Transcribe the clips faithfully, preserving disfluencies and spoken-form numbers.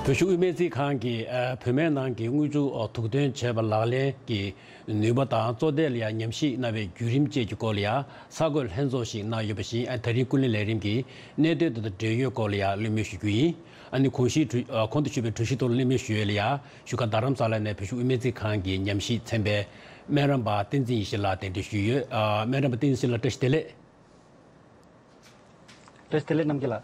བོད་ཤུགས་དབུས་སྨན་རྩིས་ཁང་གིས་ཨ་བོད་སྨན་ནང་གི་དངུལ་ཆུ་ཨ་དུག་འདོན་བྱས་པ་ལག་ལེན་གྱི་ནུས་པ་དང་བཙོ་ཐལ་ལ་ཡང་ཉམས་ཞིབ་གནང་བའི་བརྒྱུད་རིམ་བཅས་ཀྱི་སྐོར་ལ་ཡང་གསར་འགོད་ལྷན་ཚོགས་ཤིག་གནང་ཡོད་པ་བཞིན། ཨ་དེ་རིང་ཀུན་གླེང་ལས་རིམ་གྱི་གནད་དོན་དེ་དང་འབྲེལ་ཡོད་སྐོར་ལ་ཡང་གླེང་མོལ་ཞུ་རྒྱུ་ཡིན། ཨ་ནི་གོང་ཞུས་གྲོས་ཨ་གོང་དུ་ཞུས་པའི་གྲོས་གཞི་ཐོག་ལ་གླེང་མོལ་ཞུ་ཡས་ལ་ཡང་བཞུགས་སྒར་རྡ་རམ་ས་ལ་ནས་བོད་ཤུགས་དབུས་སྨན་རྩིས་ཁང་གི་ཉམས་ཞིབ་ཚན་པའི་སྨན་རམས་པ་བསྟན་འཛིན་ཡེ་ཤེས་ལགས་གདན་འདྲེན་ཞུས་ཡོད། ཨ་སྨན་རམས་པ་བསྟན་འཛིན་ལགས་བཀྲ་ཤིས་བདེ་ལེགས། བཀྲ་ཤིས་བདེ་ལེགས་རྣམ་རྒྱལ་ལགས།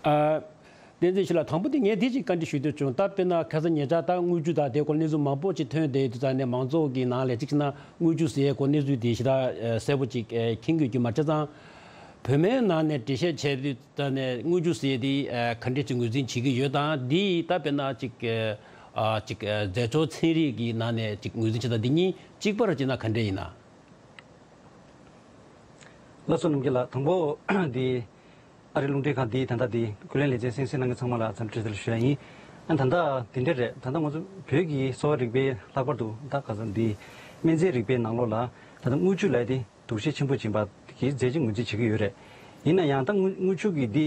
ཨ། བསྟན་འཛིན་ཡེ་ཤེས་ལགས། དང་པོ་དེ་ངས་དེ་ཅིག་བཀའ་འདྲི་ཞུ་འདོད་བྱུང་། ད་དཔེར་ན་ཁ་སང་ཉེ་ཆར་ད་དངུལ་ཆུ་དང་དེའི་སྐོར་གནས་ཚུལ་མང་པོ་ཅིག་ཐོན་བསྡད་དུས་ཙང་ནས་མང་ཚོགས་ཀྱི་ནང་ལ་ཅིག་བྱས་ན་དངུལ་ཆུ་ཟེར་ཡས་སྐོར་གནས་ཚུལ་དེ་ཞེ་དྲག་ཨ་གསལ་པོ་ཅིག་ཨ་མཁྱེན་དགོས་རྒྱུ་མ་རེད། བྱས་ཙང་བོད་སྨན་ནང་ནས་འགྲེལ་བཤད་བྱས་དུས་ཙང་ནས་དངུལ་ཆུ་ཟེར་ཡས་དེ་ཨ་ག་འདྲས་ཅིག་ངོས་འཛིན་བྱེད་ཀྱི་ཡོད་དང་། དེ་ད་དཔེར་ན་ཅིག་ཨ་ཅིག་ཨ་རྫས་སྦྱོར་ཚན་རིག་གི་ནང་ནས་ཅིག་ངོས་འཛིན་བྱེད་སྟངས་དེ་གཉིས་གཅིག་པར་བྱས་ན་ག་འདྲས་ཡིན་ན། ལགས་སོ། རྣམ་རྒྱལ་ལགས། དང་པོ་འདི་ཨ་རི་རླུང་འཕྲིན་ཁང་འདིའི་ད་ལྟ་འདི་ཀུན་གླེང་ལེ་ཚན་གསན་གཟིགས་གནང་མཁན་ཚང་མ་ལ་འཚམས་འདྲི་བཀྲ་ཤིས་བདེ་ལེགས་ཞུ་ཡ་ཡིན། ཨ་ད་ལྟ་འདི་འདྲ་རེད། ད་ལྟ་ང་ཚོ་བོད་ཀྱི་གསོ་བ་རིག་པའི་ལྷག་པར་དུ་ད་ག་ས་འདི་སྨན་རྫས་རིག་པའི་ནང་ལོགས་ལ་ད་ལྟ་དངུལ་ཆུ་ལབ་ཡ་དེ་དུག་ཤེད་ཆེན་པོ་ཅིག་ཡིན་པ་གི་རྫས་ཅིག་ངོས་འཛིན་བྱེད་ཀྱི་ཡོད་རེད། ཡིན་ན་ཡང་ད་དངུལ་དངུལ་ཆུ་གི་འདི་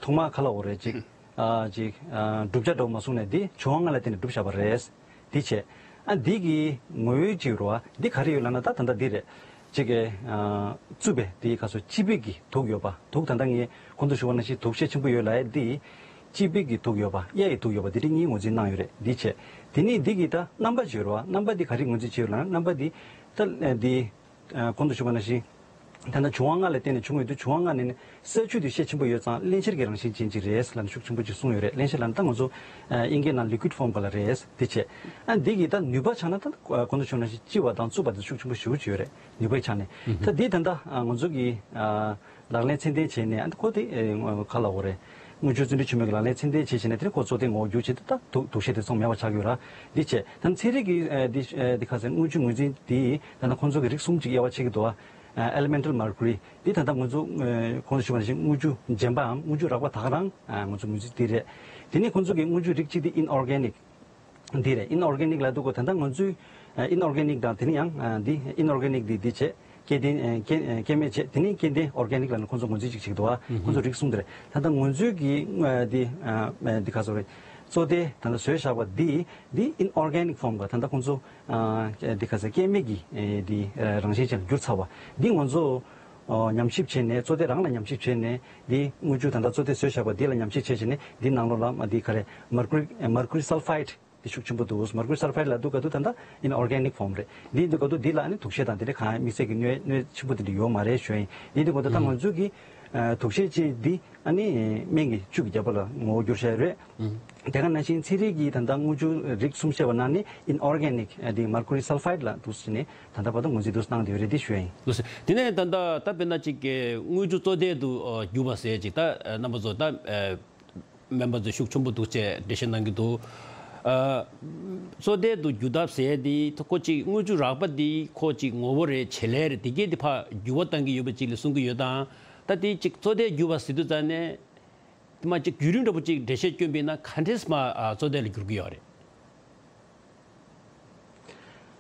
ཐོག་མར་ག་ལབ་དགོས་རེད། ཅིག་ཨ་ཅིག་ཨ་གྲུབ་ཆ་འདྲ་བོ་མ་བཟུང་ནས་འདི་བྱུང་བ་སྔ་ལ་བརྟེན་ནས་གྲུབ་བཞག་པ་རེད། འདི་བྱས། ཨ་འདི་གི་ངོ་བོའི་ཅིག་རོ་ཨ་འདི་ག་རེ་ཡོད་ལབ་ན། ད་ད་ལྟ་འདི་རེད། ཅིག་གི་ཨ་རྩུབ་པའི་འདི་ག་སོ་དཔྱི་པིག་གི་དུག་ཡོད་པ། དུག་ད་ལྟ་ངས་གོང་དུ་ཞུ་བ་ནང་བཞིན་དུག་ཤེད་ཆེན་པོ་ཡོད་ལབ་ཡ་འདི་དཔྱི་པིག་གི་དུག་ཡོད་པ། གཡའ་ཡི་དུག་ཡོད་པ། འདི་འདྲ་གཉིས་ངོས་འཛིན་གནང་ཡོད་རེད། འདི་བྱས། དེ་ནས་འདི་གི་ད་རྣམ་པ་ཅིག་རོ་ཨ་རྣམ་པ་འདི་ག་རེ་ངོས་འཛིན་བྱས་ཡོད་ལབ་ན། རྣམ་པ་འདི་ད་འདི། ཨ་གོང་དུ་ཞུས་པ་ནང་བཞིན། ད་ལྟ་བྱུང་བ་སྔ་ལ་བརྟེན་ནས་བྱུང་ཡོད་དུས། བྱུང་བ་སྔ་ནས་ནི་གསལ་ཆུ་དེ་ཤས་ཆེན་པོ་ཡོད་ཙང་བརླན་གཤེར་གྱི་རང་བཞིན་ཅན་ཅིག་རེད་ལབ་ནས་ཤུགས་ཆེན་པོ་ཅིག་གསུངས་ཡོད་རེད། བརླན་གཤེར་ལབ་ན་ད་ང་ཚོ་ཨ་དབྱིན་སྐད་ནང་ལི་ཀུའིཌ་ཕོམ་ག་ལ་རེད། དེ་བྱས། ཨ་འདི་གི་ད་ནུས་པ་ཆ་ན་ད་གོང་དུ་ཞུས་པ་ནང་བཞིན་ལྕི་བ་དང་རྩུབ་པ་དེ་ཤུགས་ཆེན་པོ་ཞེ་པོ་ཅིག་ཡོད་རེད། ནུས་པའི་ཆ་ནས། ད་འདི་ད་ལྟ་ང་ཚོ་གི་ཨ་ལག་ལེན་ཚད་ལྡན་བྱས་ནས། ཨ་ཁོ་དེ་ཨེ་ཁ་ལ་འོ་རེད། དངུལ་ཆུ་བརྩོན་འགྲུས་ཆེན་མོའི་ལག་ལེན་ཚད་ལྡན་བྱས་བྱས་ནས་དེ་ནས་ཁོ་བཙོ་ཐལ་ངོ་བོ་བསྒྱུར་བྱས་ཏེ་ད་དུག་དུག་ཤེད་དེ་ཚང་མ་མེད་པ་ཆགས་ཡོད་ར། འདི་བྱས། ད་ཚན་རིག་གི་ཨེ་འདི་ཨེ་འདི་ཁ་སང་དངུལ་ཆུ་ངོས་འཛིན་འདི་ད་ལྟ་ཁོང་ཚོ་གི་རིགས་གསུམ་ཅིག་དབྱེ་བ་ཕྱེ་གི་འདུག་ཨ། Elemental mercury འདི་ད་ལྟ་ང་ཚོ་ཨེ་གོང་དུ་ཞུས་པ་ནང་བཞིན་དངུལ་ཆུ་རྗེན་པའམ་དངུལ་ཆུ་རགས་པ་ད་ག་རང་ཨ་ང་ཚོ་ངོས་འཛིན་འདི་རེད། དེ་ནས་ཁོང་ཚོ་གི་དངུལ་ཆུ་རིགས་གཅིག་འདི་inorganic འདི་རེད། inorganic ལབ་དུས་ད་ལྟ་ང་ཚོའི་ཨ་inorganic དང་དེ་ནས་ཡང་ཨ་འདི་inorganic འདི་འདི་བྱས། སྐྱེ་ལྡན་ཨ་སྐྱེ་ཨ་སྐྱེ་མེད་བྱས། དེ་ནས་སྐྱེ་ལྡན་organic ལབ་ནས་ཁོང་ཚོ་ངོས་འཛིན་ཅིག་བྱེད་ཀྱི་འདུག་ཨ། ཁོང་ཚོ་རིགས་གསུམ་དེ་རེད། ད་ལྟ་ང་ཚོའི་གི་ཨ་འདི་ཨ་འདི་ག་ཚོད་རེད། བཙོ་ཐལ་ད་ལྟ་བཟོས་བཞག་པ་འདི་འདི་inorganic form ག་ད་ལྟ་ཁོང་ཚོ་ཨ་འདི་ག་ཚོད་སྐྱེ་མེད་ཀྱི་ཨ་འདི་ཨ་རང་བཞིན་ཅན་ལ་གྱུར་ཚར་བ་འདི་ང་ཚོ་ཨ་ཉམས་ཞིབ་བྱས་ནས། བཙོ་ཐལ་རང་ལ་ཉམས་ཞིབ་བྱས་ནས། འདི་དངུལ་ཆུ་ད་ལྟ་བཙོ་ཐལ་བཟོས་བཞག་པ་འདི་ལ་ཉམས་ཞིབ་བྱས་བྱས་ནས། འདི་ནང་ལོགས་ལ་མ་འདི་ག་རེ་mercury mercury sulphide འདི་ཤུགས་ཆེན་པོ་འདུག mercury sulphide ལབ་དུས་ག་དུས་ད་ལྟ་inorganic form རེད། འདི་འདི་ག་དུས་འདི་ལ་ཨ་ནི་དུག་ཤེད་དང་དེ་འདྲ་གང་དམིགས་བསལ་གྱི་གནོད་གནོད་ཆེན་པོ་དེ་འདྲ་ཡོད་མ་རེད་ཞུ་ཡ་ཡིན། འདི་འདི་ག་དུས་ད་ང་ཚོས་ཀྱི་ཨ་དུག་ཤེད་ཅན་འདི་ཨ་ནི་སྨན་གྱི་བཅུད་ཀྱི་རྒྱལ་པོ་ལ་ངོ་བོ་བསྒྱུར་བཞག་ཡོད་རེད། དེ་ག་ནང་བཞིན་ཚན་རིག་གིས་ད་ལྟ་དངུལ་ཆུ་རིགས་གསུམ་བཤད་པ་ནང་ནས་inorganic འདི་mercury sulphide ལ་འདུག་ཟེར་ནས་ད་ལྟ་བར་དུ་ངོས་འཛིན་འདུག་གནང་བསྡད་ཡོད་རེད། འདི་ཞུ་ཡ་ཡིན། ལགས་སོ། དེ་ནས་ད་ལྟ་ད་དཔེར་ན་ཅིག་གི་དངུལ་ཆུ་བཙོ་ཐལ་དུ་ཨ་གྱུར་པ་ཟེར་ཅིག་ད་ཨ་རྣམ་པ་ཚོ་ད་ཨ། སྨན་པ་ཚོ་ཤུགས་ཆེན་པོ་འདུག་ཅེས་འགྲེལ་བཤད་གནང་གི་འདུག་ཨ། བཙོ་ཐལ་དུ་འགྱུར་ཐབས་ཟེར་དེ་ཁོ་ཅིག་དངུལ་ཆུ་རགས་པ་འདི་ཁོ་ཅིག་ངོ་བོ་རེད། བྱེད་ལས་རེད། དེ་གས་དེ་ཕར་འགྱུར་བ་གཏང་གི་ཡོད་པ་ཅིག་ལ་གསུང་གི་ཡོད་དང་། ད་དེ་ཅིག་བཙོ་ཐལ་འགྱུར་བ་ཟེར་དུས་ཙང་ནས་དེ་མ་ཅིག་བརྒྱུད་རིམ་འདྲ་པོ་ཅིག་འགྲེལ་བཤད་སྐྱོན་པས་ན་ག་འདྲས་མ་ཨ་བཙོ་ཐལ་ལ་འགྱུར་གི་ཡོད་རེད།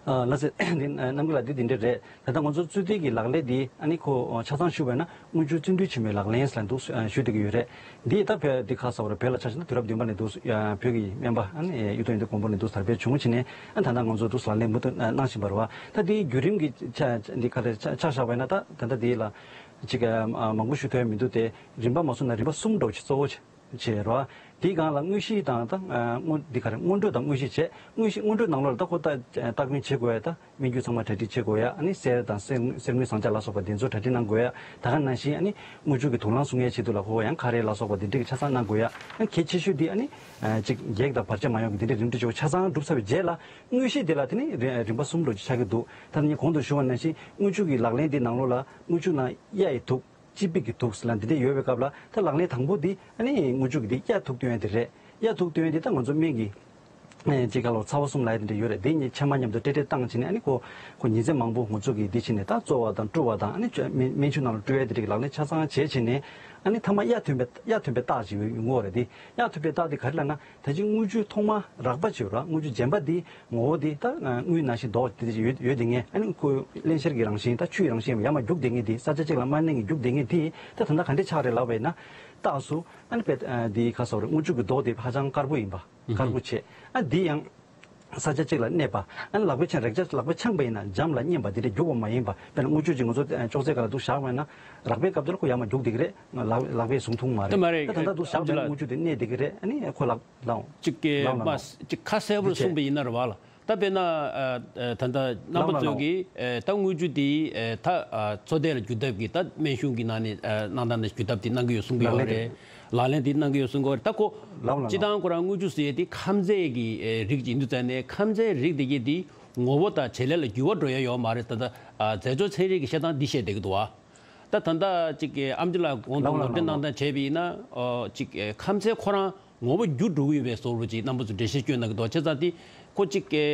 ཨ་ལགས་སེ། འདི་རྣམ་རྒྱལ་ལགས་འདི་འདི་འདྲ་རེད། ད་ལྟ་ང་ཚོ་བཙོ་ཐལ་གྱི་ལག་ལེན་འདི་ཨ་ནི་ཁོ་ཆ་ཚང་ཞུས་པ་ཡིན་ན་དངུལ་ཆུ་བརྩོན་འགྲུས་ཆེན་མོའི་ལག་ལེན་ལ་འདུག་ཞུ་བསྡད་ཀྱི་ཡོད་རེད། འདི་ད་བོད་འདི་ཁ་གསལ་བོར་བོད་ལ་ཆ་བཞག་ན་དུས་རབས་བདུན་པ་ནས་འདུག་བོད་ཀྱི་སྨན་པ་ཨ་ནི་གཡུ་ཐོག་ཡོན་ཏན་མགོན་པོ་ནས་འདུག་དར་སྤེལ་བྱུང་བྱས་ནས་ཨ་ད་ལྟ་ང་ཚོ་འདུག་ལག་ལེན་མུ་མཐུད་གནང་བཞིན་པ་རེད་བ། ད་འདིའི་བརྒྱུད་རིམ་གྱི་ཆ་འདི་ག་རེ་ཆ་ཆ་བཞག་པ་ཡིན་ན། ད་ད་ལྟ་འདི་ལ་ཅིག་མང་པོ་ཞུ་ཐུབ་ཡ་མི་འདུག་སྟེ། རིམ་པ་མ་སོང་ན་རིམ་པ་གསུམ་འདྲ་བོ་ཅིག་གཙོ་བོ་ཅིག་བྱས་རོ། དེའི་སྒང་ལ་དངོས་གཞི་དང་ད་ཨ་སྔོན་འདི་ག་རེ་སྔོན་འགྲོ་དང་དངོས་གཞི་བྱས། དངོས་གཞི་སྔོན་འགྲོའི་ནང་ལོགས་ལ་ད་ཁོ་ད་ལྟ་སྐུལ་བྱེད་དགོས་ཡ། ད་སྨན་རྒྱུ་ཚང་མ་གྲ་སྒྲིག་བྱེད་དགོས་ཡ། ཨ་ནི་གསེར་དང་གསེར་གསེར་དངུལ་ཟངས་ལྕགས་ལ་སོགས་པ་འདི་ཚོ་གྲ་སྒྲིག་གནང་དགོས་ཡ། ད་ག་ནང་བཞིན་ཨ་ནི་དངུལ་ཆུ་གི་དུག་རླངས་སྲུང་ཡས་ཆེད་དུ་ལ་ཁོ་ཡང་ཁ་རས་ལ་སོགས་པ་འདི་འདྲ་གི་ཆ་ཚང་གནང་དགོས་ཡ། ཨ་ནི་གལ་ཆེ་ཤོས་འདི་ཨ་ནི་ཨ་ཅིག་འགྱེག་དང་བར་ཆད་མ་ཡོང་གི་འདི་འདྲ་རིམ་གྲོ་བྱེད་དགོས། ཆ་ཚང་གྲུབ་ཚར་བའི་རྗེས་ལ་དངོས་གཞི་འདི་ལ་དེ་ནི་རི་རིམ་པ་གསུམ་འདྲ་ཅིག་ཆགས་ཀྱི་འདུག་ད་ནི་གོང་དུ་ཞུ་བ་ནང་བཞིན་དངུལ་ཆུ་གི་ལག་ལེན་འདི་ནང་ལོགས་ལ་དངུལ་ཆུ་ནང་གཡའ་ཡི་དུག་དཔྱི་པིག་གི་དུག་ཟེར་ལ་འདི་འདྲ་ཡོད་པའི་སྐབས་ལ། ད་ལག་ལེན་དང་པོ་འདི་ཨ་ནི་དངུལ་ཆུ་གི་འདི་གཡའ་དུག་བཏོན་ཡ་འདི་རེད། གཡའ་དུག་བཏོན་ཡ་འདི་ད་ང་ཚོ་སྨན་གྱི་ཨེ་ཅིག་ག་ལོ་ཚ་བ་གསུམ་ལབ་ཡ་འདི་འདྲ་ཡོད་རེད། འདི་གཉིས་ཕྱེ་མ་མཉམ་དུ་ཏྲེ་ཏྲེ་བཏང་བྱས་ནས་ཨ་ནི་ཁོ་ཁོ་ཉིན་མཚན་མང་པོ་ང་ཚོ་གི་འདི་བྱས་ནས་ད་བཙོ་བ་དང་བཀྲུ་བ་དང་། ཨ་ནི་སྨན་སྨན་ཆུ་ནང་ལ་བཀྲུ་ཡ་འདི་འདྲ་གི་ལག་ལེན་ཆ་ཚང་བྱས་བྱས་ནས། ཨ་ནི་མཐའ་མ་གཡའ་ཐོན་པའི་གཡའ་ཐོན་པའི་རྟགས་ཅིག་ཡོང་གི་ཡོད་རེད། འདི་གཡའ་ཐོན་པའི་རྟགས་འདི་ག་རེ་ལབ་ན། ད་ཅི་དངུལ་ཆུ་ཐོག་མ་རགས་པ་ཅིག་ཡོད་ར། དངུལ་ཆུ་རྗེན་པ་འདི་ངོ་བོ་འདི་ད་དངུལ་ནང་བཞིན་མདོག་དེ་ཡོད་ཡོད་དེ་ངས། ཨ་ནི་ཁོ་བརླན་གཤེར་གྱི་རང་བཞིན་ད་ཆུ་ཡི་རང་བཞིན་ཡར་མར་རྒྱུག་བསྡད་མཁན་དེ། ས་ཆ་གཅིག་ལ་དམར་ནག་གི་རྒྱུག་བསྡད་མཁན་དེ་ད་ད་ལྟ་ག་འདྲས་ཆགས་རེད་ལབ་པ་ཡིན་ན། རྟགས་སུ་ཨ་ནི་པད་འདི་ཁ་སོགས་རེད། དངུལ་ཆུ་གི་མདོག་དེ་ཧ་ཅང་དཀར་པོ་ཡིན་པ། དཀར་པོ་བྱས། ཨ་འདི་ཡང་ས་ཆ་གཅིག་ལ་གནས་པ། ཨ་ནི་ལག་པས་འཆང་། རེག་བྱ་ལག་པས་འཆང་པ་ཡིན་ན་འཇམ་ལ་མཉེན་པ་འདི་འདྲ་རྒྱུག་པ་མ་ཡིན་པ། དཔེར་ན་དངུལ་ཆུ་ཅིག་ང་ཚོ་ཅོག་ཙེ་སྒང་ལ་འདུག་བཞག་པ་ཡིན་ན། རགས་པའི་སྐབས་དེ་ལ་ཁོ་ཡར་མར་རྒྱུག་བསྡད་ཀྱི་རེད། ལག་ལག་པས་བཟུང་ཐུབ་མ་རེད། དེ་མ་རེད། ད་ད་ལྟ་འདུག་བཞག་པ་ཡིན་ན་ཨ་དངུལ་ཆུ་དེ་གནས་བསྡད་ཀྱི་རེད། ཨ་ནི་ཁོ་ལག་ལག་ཅིག་གི་ལག་ལ་མ་ཅིག་ཁ་གསལ་པོར་གསུངས་པ་ཡིན་ན་རེད་བ་ལ། ད་དཔེར་ན་ཨ་ཨ་ད་ལྟ་རྣམ་པ་ལག་ལ་ཚོས་ཀྱིས་ཨ་ད་དངུལ་ཆུ་དེ་ཨ་ད་ཨ་བཙོ་ཐལ་ལ་བསྒྱུར་ཐབས་ཀྱི་ད་སྨན་གཞུང་གི་ནང་ནས་ཨ་གནང་སྟངས་ནས་བསྒྱུར་ཐབས་དེ་གནང་གི་ཡོད་གསུང་གི་ལག་ཡོད་ལེན་རེད། ལག་ལེན་དེ་གནང་གི་ཡོད་གསུང་གི་ཡོད་རེད། ད་ཁོ་ལག་ལ་སྤྱིར་བཏང་ཁོ་རང་དངུལ་ཆུ་ཟེར་ཡས་དེ་ཁམ་ཚད་ཀྱི་ཨ་རིགས་ཅིག་ཡིན་དུས་ཙང་ནས། ཁམ་ཚད་རིགས་དེ་གས་དེ་ངོ་བོ་དང་བྱེད་ལས་ལ་འགྱུར་བ་འགྲོ་ཡ་ཡོད་མ་རེད། ད་ལྟ་ཨ་རྫས་སྦྱོར་ཚན་རིག་གི་བཤད་སྟངས་འདི་བཤད་བསྡད་ཀྱི་འདུག་བ། ད་ད་ལྟ་ཅིག་གི་ཨམ་ཅི་ལགས་གོང་དུ་ལགས་ལགས་ངོ་སྤྲོད་ལགས་གནང་སྟངས་བྱས་པ་ཡིན་ན། ཨོ་ཅིག་ཨེ་ཁམ་ཚད་ཁོ་རང་ངོ་བོ་འགྱུར་འགྲོ་གི་ཡོད་པའི་བཟོ་འདྲ་ཅིག་རྣམ་པ་ཚོས་འགྲེལ་བཤད་སྐྱོན་གནང་གི་འདུག་བྱས་ཙང་དེ་ཁོ་ཅིག་གི་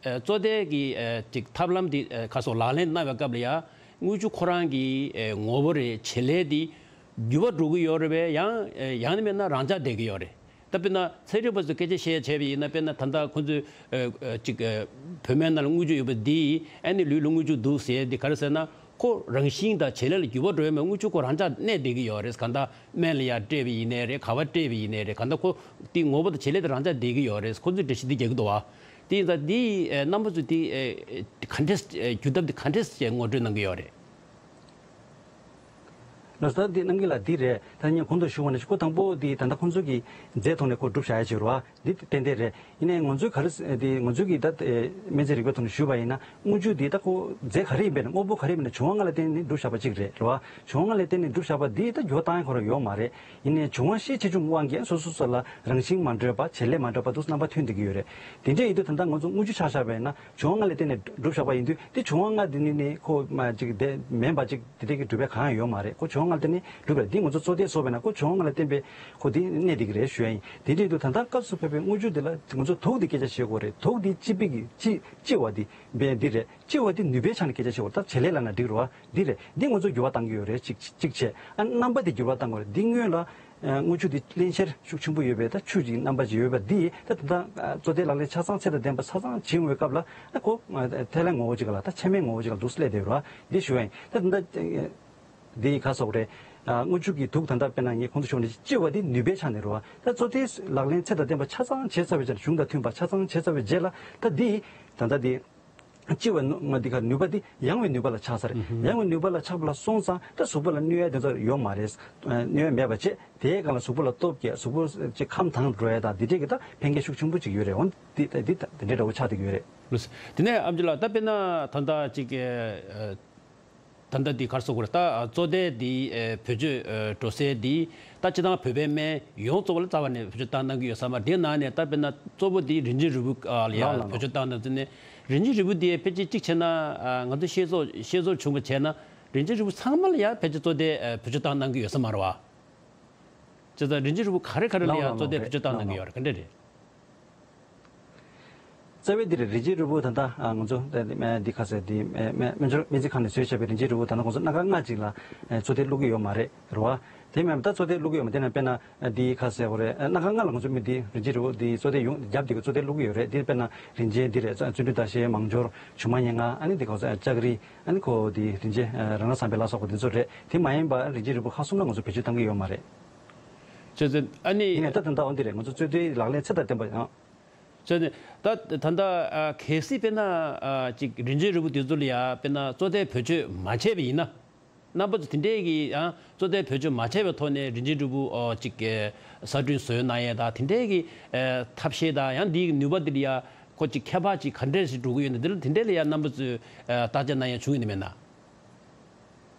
ཨེ་བཙོ་ཐལ་གྱི་ཨེ་ཅིག་ཐབས་ལམ་དེ་ཨེ་ཁ་སོགས་ལག་ལེན་གནང་བའི་སྐབས་ལ་ཡ། དངུལ་ཆུ་ཁོ་རང་གི་ཨེ་ངོ་བོ་རེད། བྱེད་ལས་དེ་འགྱུར་བ་འགྲོ་གི་ཡོད་རེད་པས། ཡང་ཨེ་ཡང་ན་མིན་ན་རང་འཇགས་བསྡད་ཀྱི་ཡོད་རེད། ད་དཔེར་ན་ཚན་རིག་པ་ཚོས་སྐད་ཆ་བཤད་བྱས་པ་ཡིན་ན། དཔེར་ན་ད་ལྟ་ཁོང་ཚོས་ཨ་ཨ་ཅིག་ཨ་བུད་མེད་ནང་ལ་དངུལ་ཆུ་ཡོད་པ་འདིས་ཨ་ནི་ལུས་ལ་དངུལ་ཆུ་འདུག་ཟེར་འདི་ག་རེ་ཟེར་ན། ཁོ་རང་བཞིན་དང་བྱེད་ལས་ལ་འགྱུར་བ་འགྲོ་ཡ་མེད། དངུལ་ཆུ་ཁོ་རང་འཇགས་གནས་བསྡད་ཀྱི་ཡོད་རེད། གང་ལྟར་སྨན་ལ་ཡ་སྤྲད་པ་ཡིན་ནའི་རེད། ག་པར་སྤྲད་པ་ཡིན་ནའི་རེད། གང་ལྟར་ཁོ་དེ་ངོ་བོ་དང་བྱེད་ལས་དེ་རང་འཇགས་བསྡད་ཀྱི་ཡོད་རེད། ཁོ་ཚོས་འགྲེལ་བཤད་འདི་རྒྱག་གི་འདུག་བ། དེ་ཡིན་ཙང་འདི་ཨ་རྣམ་པ་ཚོས་འདི་ཨ་ག་འདྲས་ཨ་བསྒྱུར་ཐབས་འདི་ག་འདྲས་བྱས་ངོ་སྤྲོད་གནང་གི་ཡོད་རེད། ལགས་སོ། ད་འདི་གནང་གི་ལ་འདི་རེད། ད་ངས་གོང་དུ་ཞུ་བ་ནང་བཞིན་ཁོ་དང་པོ་འདི་ད་ལྟ་ཁོང་ཚོ་གི་རྫས་ཐོག་ནས་ཁོ་སྒྲུབ་བཞག་ཡ་ཅིག་རེད་བ། འདི་ཏན་ཏན་རེད། ཡིན་ནའི་ང་ཚོའི་ག་རེ་འདི་ང་ཚོའི་གི་ད་ཨེ་སྨན་རྫས་རིག་པའི་ཐོག་ནས་ཞུས་པ་ཡིན་ན། དངུལ་ཆུ་འདི་ད་ཁོ་རྫས་ག་རེ་ཡིན་པས་ན། དངོས་པོ་ག་རེ་ཡིན་པས་ན། བྱུང་བ་ལྔ་ལ་བརྟེན་ནས་སྒྲུབ་བཞག་པ་ཅིག་རེད། རེད་བ། བྱུང་བ་ལྔ་ལ་བརྟེན་ནས་སྒྲུབ་བཞག་པ་འདི་ད་འགྱུར་བ་བཏང་ཡ་ཁོ་རང་ཡོད་མ་རེད། ཡིན་ནའི་བྱུང་བ་ཤས་ཆེ་ཆུང་དབང་གིས་སོ་སོ་སོ་ལ་རང་བཞིན་མ་འདྲ་བ། བྱེད་ལས་མ་འདྲ་བ་འདུག་རྣམ་པ་ཐོན་བསྡད་ཀྱི་ཡོད་རེད། དེ་འདྲ་ཡིན་དུས་ད་ལྟ་ང་ཚོ་དངུལ་ཆུ་ཆ་བཞག་པ་ཡིན་ན། བྱུང་བ་ལྔ་ལ་བརྟེན་ནས་སྒྲུབ་བཞག་པ་ཡིན་དུས། དེ་བྱུང་བ་ལྔ་དེ་ནི་ནི་ཁོ་མ་ཅིག་དེ་མིན་པ་ཅིག་དེ་འདྲ་གི་གྲུབ་པ་གང་ཡང་ཡོད་མ་རེད། ཁོ་བྱུང་བ་ལྔ་ལ་བརྟེན་ནས་གྲུབ་པ་རེད། འདི་ང་ཚོ་བཙོ་ཐལ་བཟོས་པ་ཡིན་ན་ཁོ་བྱུང་བ་ལྔ་ལ་བརྟེན་པའི་ཁོ་དེ་གནས་བསྡད་ཀྱི་རེད་ཞུ་ཡ་ཡིན། དེ་འདྲ་ཡིན་དུས་ད་ལྟ་སྐབས་སུ་བབས་པའི་དངུལ་ཆུ་དེ་ལ་ང་ཚོ་དུག་དེ་སྐད་ཆ་བཤད་དགོས་རེད། དུག་དེ་ལྕི་བའི་གི་ལྕི་ལྕི་བ་དེ་བས་འདི་རེད། ལྕི་བ་དེ་ནུས་པའི་ཆ་ནས་སྐད་ཆ་བཤད་དགོས་རེད། ད་བྱེད་ལས་ལབ་ན་འགྲིག་རེད་བ། འདི་རེད། འདི་ང་ཚོ་འགྱུར་བ་གཏང་གི་ཡོད་རེད། གཅིག་གཅིག་བྱས། ཨ་རྣམ་པ་དེ་འགྱུར་བ་གཏང་དགོས་རེད། འདི་སྔོན་ལ་ཨ་དངུལ་ཆུ་དེ་བརླན་གཤེར་ཤུགས་ཆེན་པོ་ཡོད་པའི་ད་ཆུ་ཅིག་རྣམ་པ་ཅིག་ཡོད་པ་འདི་ད་ད་ལྟ་ཨ་བཙོ་ཐལ་ལག་ལེན་ཆ་ཚང་ཚད་དང་ལྡན་པ་ཆ་ཚང་བྱེད་འོས་སྐབས་ལ། ཨ་ཁོ་ཨ་ཐལ་ལེན་ངོ་བོ་ཅིག་ལ། ད་ཆ་མེད་ངོ་བོ་ཅིག་ལ་འདུག་སླེབས་བསྡད་རེད་བ། འདི་ཞུ་བ་ཡིན། ད་ད་ལྟ་འདི་ག་སོགས་རེད། ཨ་དངུལ་ཆུ་གི་དུག་ད་ལྟ་དཔེར་ན་ངས་གོང་དུ་ཞུས་པ་ནང་བཞིན་ལྕི་བ་འདི་ནུས་པའི་ཆ་ནས་རེད་བ། ད་བཙོ་ཐལ་ལག་ལེན་ཚད་དང་ལྡན་པ་ཆ་ཚང་བྱས་ཚར་བའི་རྗེས་ལ། གཞུང་དང་མཐུན་པ་ཆ་ཚང་བྱས་ཚར་བའི་རྗེས་ལ། ད་འདི་ད་ལྟ་འདི་ལྕི་བ་ནུ་ང་འདི་ག་ནུས་པ་འདི་ཡང་བའི་ནུས་པ་ལ་ཆགས་ས་རེད། ཡང་བའི་ནུས་པ་ལ་ཆགས་པ་ལ་སོང་ཙང་ད་གཟུགས་པོ་ལ་གནོད་ཡ་དེ་ཚོ་ཡོད་མ་རེད། གནོད་ཡ་མེད་པ་བྱས། དེའི་སྒང་ལ་གཟུགས་པོ་ལ་སྟོབས་སྐྱེ། གཟུགས་པོ་ཅིག་ཁམས་དྭངས་འགྲོ་ཡ་དང་འདི་འདྲས་ཀྱི་ད་ཕན་ཁེ་ཤུགས་ཆེན་པོ་ཅིག་ཡོད་རེད། འོན་ཏེ་ད་འདི་ད་འདི་འདྲ་འདྲ་བོ་ཆགས་བསྡད་ཀྱི་ཡོད་རེད། ལགས་སོ། དེ་ནས་ཨམ་ཅི་ལགས། ད་དཔེར་ན་ད་ལྟ་ཅིག་གི་ཨ་ད་ལྟ་འདི་ག་རེ་ཟེར་དགོས་རེད། ད་བཙོ་ཐལ་འདི་ཨེ་བེད་སྤྱོད་ཨེ་འགྲོ་སའི་འདི་ད་སྤྱིར་བཏང་བོད་པའི་སྨན་ཡོངས་རྫོགས་ལ་རྩ་བ་ནས་བེད་སྤྱོད་བཏང་གནང་གི་ཡོད་ས་མ་རེད། དེའི་ནང་ནས་ད་དཔེར་ན་གཙོ་བོ་འདི་རིན་ཆེན་རིལ་བུ་ཨ་ལ་ཡ་ལགས་ལགས་བེད་སྤྱོད་བཏང་གནང་ཟེར་ནས། རིན་ཆེན་རིལ་བུ་འདི་ཕལ་ཆེར་གཅིག་བྱས་ན་ཨ་ང་ཚོ་ཤེས་ཚོར་ཤེས་ཚོར་བྱུང་བ་བྱས་ན། རིན་ཆེན་རིལ་བུ་ཚང་མ་ལ་ཡ་ཕལ་ཆེར་བཙོ་ཐལ་ཨེ་བེད་སྤྱོད་བཏང་གནང་གི་ཡོད་ས་མ་རེད་བ། བྱས་ཙང་རིན་ཆེན་རིལ་བུ་ག་རེ་ག་རེ་ལ་ཡ་ལགས་ལགས་བཙོ་ཐལ་ལགས་བེད་སྤྱོད་བཏང་གནང་གི་ཡོད་རེད། ག་འདྲ་རེད། རྩ་བའི་འདི་རེད། རིན་ཆེན་རིལ་བུ་ད་ལྟ་ཨ་ང་ཚོ་འདི་འདི་ག་ཟེར་འདི་སྨན་སྨན་སྦྱོར་སྨན་རྩིས་ཁང་ནས་བཟོས་བྱས་པའི་རིན་ཆེན་རིལ་བུ་ད་ལྟ་ཁོང་ཚོ་སྣ་ཁ་ལྔ་ཅིག་ལ་ཨེ་བཙོ་ཐལ་བླུག་གི་ཡོད་མ་རེད། རེད་བ། དེ་མིན་ད་བཙོ་ཐལ་བླུག་གི་ཡོད་མ། དེ་ན་དཔེར་ན་འདི་ག་ཟེར་དགོས་རེད། སྣ་ཁ་ལྔ་ལ་ང་ཚོ་མི་འདི་རིན་ཆེན་རིལ་བུ་འདི་བཙོ་ཐལ་ཡོང་རྒྱབ་འདི་གི་བཙོ་ཐལ་བླུག་གི་ཡོད་རེད། འདི་དཔེར་ན་རིན་ཆེན་འདི་རེད། བརྩོན་འགྲུས་ཟླ་ཤེལ། མང་སྦྱོར། ཆུ་མ་ཉེར་ལྔ། ཨ་ནི་འདི་ག་ཟེར་ལྕགས་རི། ཨ་ནི་ཁོ་འདི་རིན་ཆེན་རང་རང་བསམ་པའི་ལ་སོགས་པ་འདི་ཚོ་རེད། དེ་མ་ཡིན་པ་རིན་ཆེན་རིལ་བུ་ཁག་གསུམ་ལ་ང་ཚོ་བེད་སྤྱོད་བཏང་གི་ཡོད་མ་རེད། བྱས་ཙང་ཨ་ནི། ཡིན་ནའི་ད་ད་ལྟ་འོ་འདི་རེད། ང་ཚོ་བཙོ་ཐལ་ལག་ལེན་ཚད་དང་ལྡན་པ་ཡང་། བྱས་ནས་ད་ད་ལྟ་ཨ་གལ་སྲིད་དཔེར་ན་ཨ་ཅིག་རིན་ཆེན་རིལ་བུ་དེ་ཚོ་ལ་ཡ་དཔེར་ན་བཙོ་ཐལ་བེད་སྤྱོད་མ་བྱས་པ་ཡིན་ན། རྣམ་པ་ཚོ་དེ་འདྲས་ཀྱི་ཡང་བཙོ་ཐལ་བེད་སྤྱོད་མ་བྱས་པའི་ཐོག་ནས་རིན་ཆེན་རིལ་བུ་ཨོ་ཅིག་གི་གསར་སྐྲུན་བཟོས་གནང་ཡས་དང་དེ་འདྲས་ཀྱི་ཨ་ཐབས་ཤེས་དང་ཡང་འདིའི་ནུས་པ་འདི་ལ་ཡ་ཁོ་ཅིག་ཁྱད་པར་ཅིག་ག་འདྲས་ཞིག་འགྲོ་གི་ཡོད་ན། འདི་ལ་དེ་འདྲས་ལ་ཡ་རྣམ་པ་ཚོས་ཨ་བརྟག་དཔྱད་གནང་ཡས་བྱུང་ཡོད་ན་མེད་ན།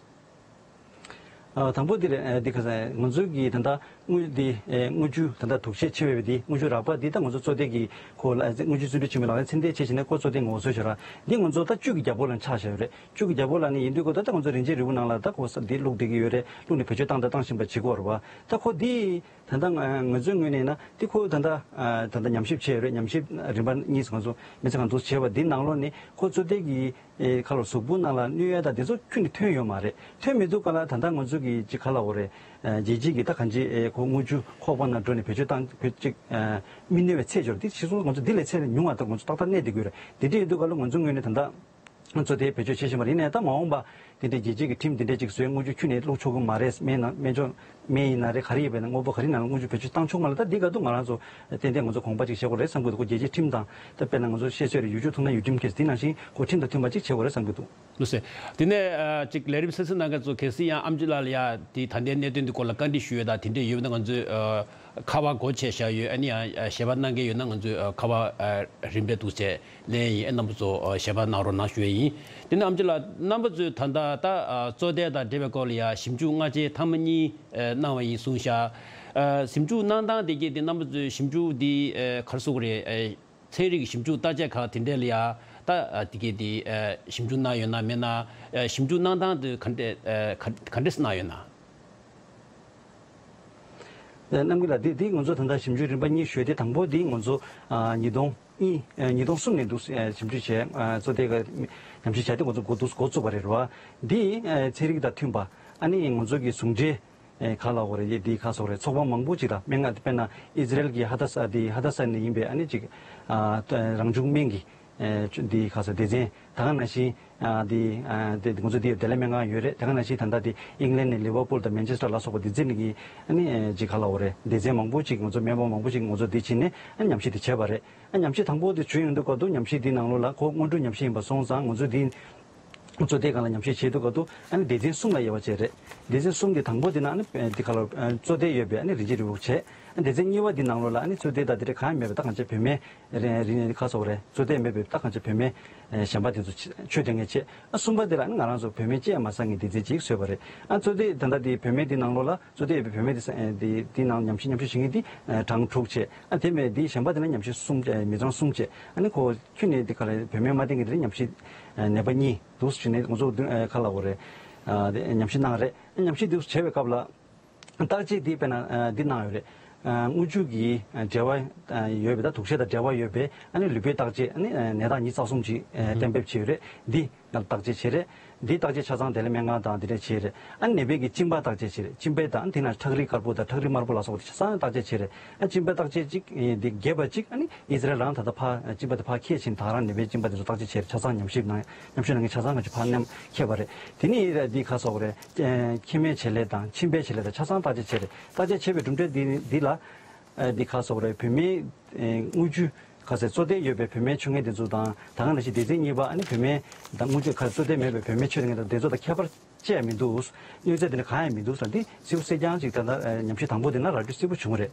ཨ་དང་པོ་འདི་རེད། ཨ་འདི་ག་ཟེར་ང་ཚོའི་གི་ད་ལྟ་དངུལ་འདི་ཨེ་དངུལ་ཆུ་ད་ལྟ་དུག་ཤས་ཆེ་བའི་འདི་དངུལ་ཆུ་རགས་པ་འདི་ད་ང་ཚོ་བཙོ་ཐལ་གྱི་ཁོ་ལ་དངུལ་ཆུ་བརྩོན་འགྲུས་ཆེན་མོའི་ལག་ལེན་ཚད་ལྡན་བྱས་བྱས་ནས་ཁོ་བཙོ་ཐལ་ངོ་བོ་བཟོས་བྱས་ར། འདི་ང་ཚོ་ད་བཅུད་ཀྱི་རྒྱལ་པོ་ལ་ཆགས་བཞག་ཡོད་རེད། བཅུད་ཀྱི་རྒྱལ་པོ་ལ་ནི་ཡིན་དུས་ཁོ་ད་ལྟ་ང་ཚོ་རིན་ཆེན་རིལ་བུ་ནང་ལ་ད་ཁོ་ས་འདི་བླུགས་བསྡད་ཀྱི་ཡོད་རེད། བླུགས་ནས་བེད་སྤྱོད་བཏང་དང་བཏང་བཞིན་པ་བྱེད་ཀྱི་ཡོད་རེད་བ། ད་ཁོ་འདི་ད་ལྟ་ང་ང་ཚོའི་ངོས་ནས་ན་འདི་ཁོ་ད་ལྟ་ཨ་ད་ལྟ་ཉམས་ཞིབ་བྱས་ཡོད་རེད། ཉམས་ཞིབ་རིམ་པ་གཉིས་ང་ཚོ་སྨན་རྩིས་ཁང་དུ་བྱས་པ་འདི་ནང་ལོགས་ནས་ཁོ་བཙོ་ཐལ་གྱི་ཨེ་ཁ་ལོ་གཟུགས་པོ་ནང་ལ་གནོད་ཡ་དང་དེ་ཚོ་ཁྱོན་ནས་ཐོན་ཡོད་མ་རེད། ཐོན་མི་འདུག་ག་ལ། ད་ལྟ་ང་ཚོ་གི་ཅིག་ག་ལ་འོ་རེད། ཨེ་རྒྱལ་སྤྱིའི་གི་ད་གང་ཅི་ཨེ་ཁོ་དངུལ་ཆུ་ཁོག་པ་ནང་འགྲོ་ནས་བེད་སྤྱོད་བཏང་བེད་ཅིག་ཨེ་མི་གནོད་པའི་ཚད་འབྱོར་འདི་ཕྱི་སོང་ང་ཚོ་འདི་ལས་ཚད་ལས་ཉུང་བ་ད་ང་ཚོ་ཏག་ཏག་གནས་བསྡད་དགོས་རེད། དེ་འདྲ་ཡིན་འདུག་ག་ལ། ང་ཚོ་ངོས་ནས་ད་ལྟ་ གཙོ་དེ་བེད་སྤྱོད་བྱེད་བཞིན་པ་རེད། ཡིན་ནའི་ད་མ་འོངས་པ་དེ་འདྲའི་རྒྱལ་སྤྱི་གི་ཁྲིམས་དེ་འདྲ་ཅིག་བཟོས་དངུལ་ཆུ་ཁྱོན་ནས་བླུག་ཆོག་གི་མ་རེད། སྨན་ནང་སྨན་བཅོས་སྨན་ཡིན་ན་རེད། ག་རེ་ཡིན་པ་ཡིན་ན་དངོས་པོ་ག་རེ་ཡིན་ན་དངུལ་ཆུ་བེད་སྤྱོད་བཏང་ཆོག་མ་རེད། ད་འདི་ག་དུས་ང་རང་ཚོ་ཏན་ཏན་ང་ཚོ་དགོངས་པ་ཅིག་བཞེས་དགོས་རེད་བསམ་གྱི་འདུག་ཁོ་རྒྱལ་སྤྱིའི་ཁྲིམས་དང་ད་དཔེར་ན་ང་ཚོ་བཤད་སྲོལ་རེད། ཡུལ་ཕྱོགས་ཐུག་ན་ཡུལ་ཁྲིམས་ཁེ་དེ་ནང་བཞིན་ཁོ་ཁྲིམས་དང་མཐུན་པ་ཅིག་བྱེད་དགོས་རེད་བསམ་གྱི་འདུག་ལགས་སོ། དེ་ནས་ཨ་ཅིག་ལས་རིམ་གསན་གཟིགས་གནང་མཁན་ཚོ་གལ་སྲིད་ཡང་ཨེམ་ཆི་ལགས་ལ་ཡ་དེ་ད་ལྟའི་གནད་དོན་འདི་སྐོར་ལ་བཀའ་འདྲི་ཞུ་ཡས་དང་དེ་འདྲས་ཡོད་ན་ང་ཚོས་ཨ་ཁ་པར་སྒོ་ཕྱེ་བཞག་ཡོད། ཨ་ནི་ཡང་ཨ་ཞལ་པར་གནང་མཁན་ཡོད་ན་ང་ཚོས་ཨ་ཁ་པར་ཨ་རིམ་པས་འདུག་ཟེར་ལན་ཡིན། ཨ་རྣམ་པ་ཚོ་ཨ་ཞལ་པར་གནང་རོགས་གནང་ཞུ་ཡས་ཡིན། དེ་ནས་ཨེམ་ཆི་ལགས་རྣམ་པ་ཚོས་ད་ལྟ་ད་ཨ་བཙོ་ཐལ་དང་འབྲེལ་བའི་སྐོར་ལ་ཡ་ཞིབ་འཇུག་སྔ་རྗེས་ཐེངས་མ་གཉིས་ཨ་གནང་བ་ཡིན་གསུངས་ཤག་ཨ་ཞིབ་འཇུག་གནང་སྟངས་དེ་གས་དེ་རྣམ་པ་ཚོས་ཞིབ་འཇུག་འདི་ཨ་ག་རེ་ཟེར་དགོས་རེད། ཨ་ཚན་རིག་གི་ཞིབ་འཇུག་བརྟག་དཔྱད་ཁག་དེ་འདྲས་ལ་ཡ་ད་ཨ་དེ་གས་དེ་ཨ་ཞིབ་འཇུག་གནང་ཡོད་ན་མེད་ན། ཨ་ཞིབ་འཇུག་གནང་སྟངས་དེ་ག་འདྲས་ཨ་ག་ག་འདྲས་གནང་ཡོད་ན། ཨ་རྣམ་རྒྱལ་ལགས། འདི་འདི་ང་ཚོ་ད་ལྟ་ཞིབ་འཇུག་རིམ་པ་གཉིས་ཞུས་ཏེ། དང་པོ་འདི་ང་ཚོ་ཨ་ཉིས་སྟོང་གཉིས་ཨ་ཉིས་སྟོང་གསུམ་ནས་འདུག་ཨ་ཞིབ་འཇུག་བྱས། ཨ་བཙོ་ཐལ་ག་ཉམས་ཞིབ་བྱས་ཏེ་ང་ཚོ་འགོ་འདུག་འགོ་བཙུགས་པ་རེད་རོ། འདི་ཨ་ཚན་རིག་དང་མཐུན་པ། ཨ་ནི་ང་ཚོ་གི་ཟུང་འབྲེལ་ཨེ་ག་ལབ་དགོས་རེད། འདི་ག་ཟེར་དགོས་རེད། ཚོགས་པ་མང་པོ་ཅིག་ལ་སྨན་ཁང་དཔེར་ན་ཨི་ཟི་རེལ་གྱི་ཧ་ད་ས་འདི་ཧ་ད་ས་ནས་ཡིན་པའི་ཨ་ནི་ཅིག་ཨ་རང་བྱུང་སྨན་གྱི་ཨེ་འདི་ག་ཟེར་སྡེ་ཚན། ད་ག་ནང་བཞིན་ཨ་འདི་ཨ་འདི་ང་ཚོ་འདི་བདེ་ལེགས་སྨན་ཁང་ཡོད་རེད། ད་ག་ནང་བཞིན་ད་ལྟ་འདི་ཨིང་ལན་ནས་ལི་ཝར་པུལ་དང་མན་ཆེ་སི་ཊར་ལ་སོགས་པ་སྡེ་ཚན་གྱི་ཨ་ནི་ཅིག་ག་ལབ་དགོས་རེད། སྡེ་ཚན་མང་པོ་ཅིག་ང་ཚོ་སྨན་པ་མང་པོ་ཅིག་ང་ཚོ་འདི་བྱས་ནས་ཨ་ཉམས་ཞིབ་འདི་བྱས་པ་རེད། ཨ་ཉམས་ཞིབ་དང་པོ་འདི་བྱུང་ཡོང་དུས་སྐབས་དུ་ཉམས་ཞིབ་འདི་ནང་ལོགས་ལ་ཁོ་སྔོན་འགྲོ་ཉམས་ཞིབ་ཡིན་པ་སོང་ཙང་ང་ཚོ་འདི་བཙོ་ཐལ་སྒང་ལ་ཉམས་ཞིབ་བྱེད་དུས་སྐབས་དུ་ཨ་ནི་སྡེ་ཚན་གསུམ་ལ་དབྱེ་བ་བྱས་རེད། སྡེ་ཚན་གསུམ་གྱི་དང་པོ་དེ་ནང་ཨ་ནི་འདི་ག་ལ་བཙོ་ཐལ་ཡོད་པའི་ཨ་ནི་རིན་ཆེན་རིལ་བུ་བྱས། ཨ་སྡེ་ཚན་གཉིས་པ་འདི་ནང་ལོགས་ལ་ཨ་ནི་བཙོ་ཐལ་དང་དེ་འདྲ་གང་ཡང་མེད་པའི་ད་གང་ཅི་བོད་སྨན་རིན་རིན་ཁ་སོགས་རེད། བཙོ་ཐལ་མེད་པའི་ད་གང་ཅི་བོད་སྨན་གཞན་པ་དེ་ཚོ་མཆོད་སྤྲད་མཁན་བྱས། ཨ་གསུམ་པ་དེ་ལ་ཨ་ནི་ང་རང་ཚོ་བོད་སྨན་ཅི་ཡང་མ་བཟའ་མཁན་སྡེ་ཚན་གཅིག་བཟོས་པ་རེད། ཨ་བཙོ་ཐལ་ད་ལྟ་དེ་བོད་སྨན་དེ་ནང་ལོགས་ལ་བཙོ་ཐལ་ཡོད་པའི་བོད་སྨན་དེ་ས་དེ་དེ་ནང་ཉམས་ཞིབ་ཉམས་ཞིབ་བྱེད་མཁན་དེ་གྲངས་དྲུག་བྱས། ཨ་དེ་མེད་དེ་གཞན་པ་དེ་ལ་ཉམས་ཞིབ་གསུམ་བྱས། མི་ཚང་གསུམ་བྱས། ཨ་ནི་ཁོ་ཁྱོན་ནས་དེ་ག་རེ་བོད་སྨན་མ་བསྟེན་མཁན་དེ་ལ་ཉམས་ཞིབ་ནད་པ་གཉིས་འདུག་བྱས་ནས་ང་ཚོ་ག་ལབ་དགོས་རེད། ཨ་དེ་ཉམས་ཞིབ་གནང་རེད། ཨ་ཉམས་ཞིབ་འདུག་བྱས་པའི་སྐབས་ལ། བརྟག་དཔྱད་འདི་དཔེར་ན་ཨ་འདི་གནང་ཡོད་རེད། ཨ་རྔུལ་ཆུ་གི་ཨ་འབྲེལ་བ་ཨ་ཡོད་པའི་ད་དུག་ཤེད་དང་འབྲེལ་བ་ཡོད་པའི་ཨ་ནི་ལུད་པའི་བརྟག་དཔྱད། ཨ་ནི་ཨ་ནད་རྟགས་ཉི་ཤུ་རྩ་གསུམ་ཅིག་ཨ་གཏན་འབེབས་བྱས་ཡོད་རེད། འདི་ང་བརྟག་དཔྱད་བྱས་རེད། འདི་བརྟག་དཔྱད་ཆ་ཚང་བདེ་ལེགས་སྨན་ཁང་དང་འདི་འདྲ་བྱས་རེད། ཨ་ནི་ནད་པའི་གི་གཅིན་པ་བརྟག་དཔྱད་བྱས་རེད། གཅིན་པའི་དང་དེ་ན་ཁྲག་རིལ་དཀར་པོ་དང་ཁྲག་རིལ་དམར་པོ་ལ་སོགས་པ་དེ་ཆ་ཚང་བརྟག་དཔྱད་བྱས་རེད། ཨ་གཅིན་པ་བརྟག་དཔྱད་གཅིག་ཨེ་འདི་རྒྱས་པ་གཅིག་ཨ་ནི་ཨི་ཟི་རལ་རང་ད་ལྟ་ཕར་གཅིན་པ་དེ་ཕར་འཁྱེར་ཕྱིན། ད་རང་ནད་པའི་གཅིན་པ་དེ་ཚོ་བརྟག་དཔྱད་བྱས་རེད། ཆ་ཚང་ཉམས་ཞིབ་གནང་ཉམས་ཞིབ་གནང་མཁན་ཆ་ཚང་ང་ཚོ་ཕར་མཉམ་འཁྱེར་བ་རེད། དེ་ནི་འདི་ག་ཟེར་དགོས་རེད། ཨེ་མཁལ་མའི་བྱེད་ལས་དང་མཆིན་པའི་བྱེད་ལས་དང་ཆ་ཚང་བརྟག་དཔྱད་བྱས་རེད། བརྟག་དཔྱད་བྱས་པའི་གྲུབ་འབྲས་འདི་འདི་ལ་ཨེ་འདི་ག་ཟེར་དགོས་རེད། བོད་སྨན་ཨེ་རྔུལ་ཆུ་ག་ཟེར་བཙོ་ཐལ་ཡོད་པའི་བོད་སྨན་མཆོད་མཁན་དེ་ཚོ་དང་ད་ག་ནང་བཞིན་སྡེ་ཚན་གཉིས་པ་ཨ་ནི་བོད་སྨན་དང་རྔུལ་ཆུ་ག་བཙོ་ཐལ་མེད་པའི་བོད་སྨན་མཆོད་མཁན་དང་དེ་ཚོ་དང་ཁྱད་པར་ཅི་ཡང་མི་འདུག་གནོད་འཚེ་དེ་འདྲ་གང་ཡང་མི་འདུག་ཟེར། འདི་གསལ་པོ་གསལ་རྐྱང་ཅིག་ད་ལྟ་ཨེ་ཉམས་ཞིབ་དང་པོ་དེ་ན་ར་སྤྲོད་གསལ་པོ་བྱུང་བ་རེད།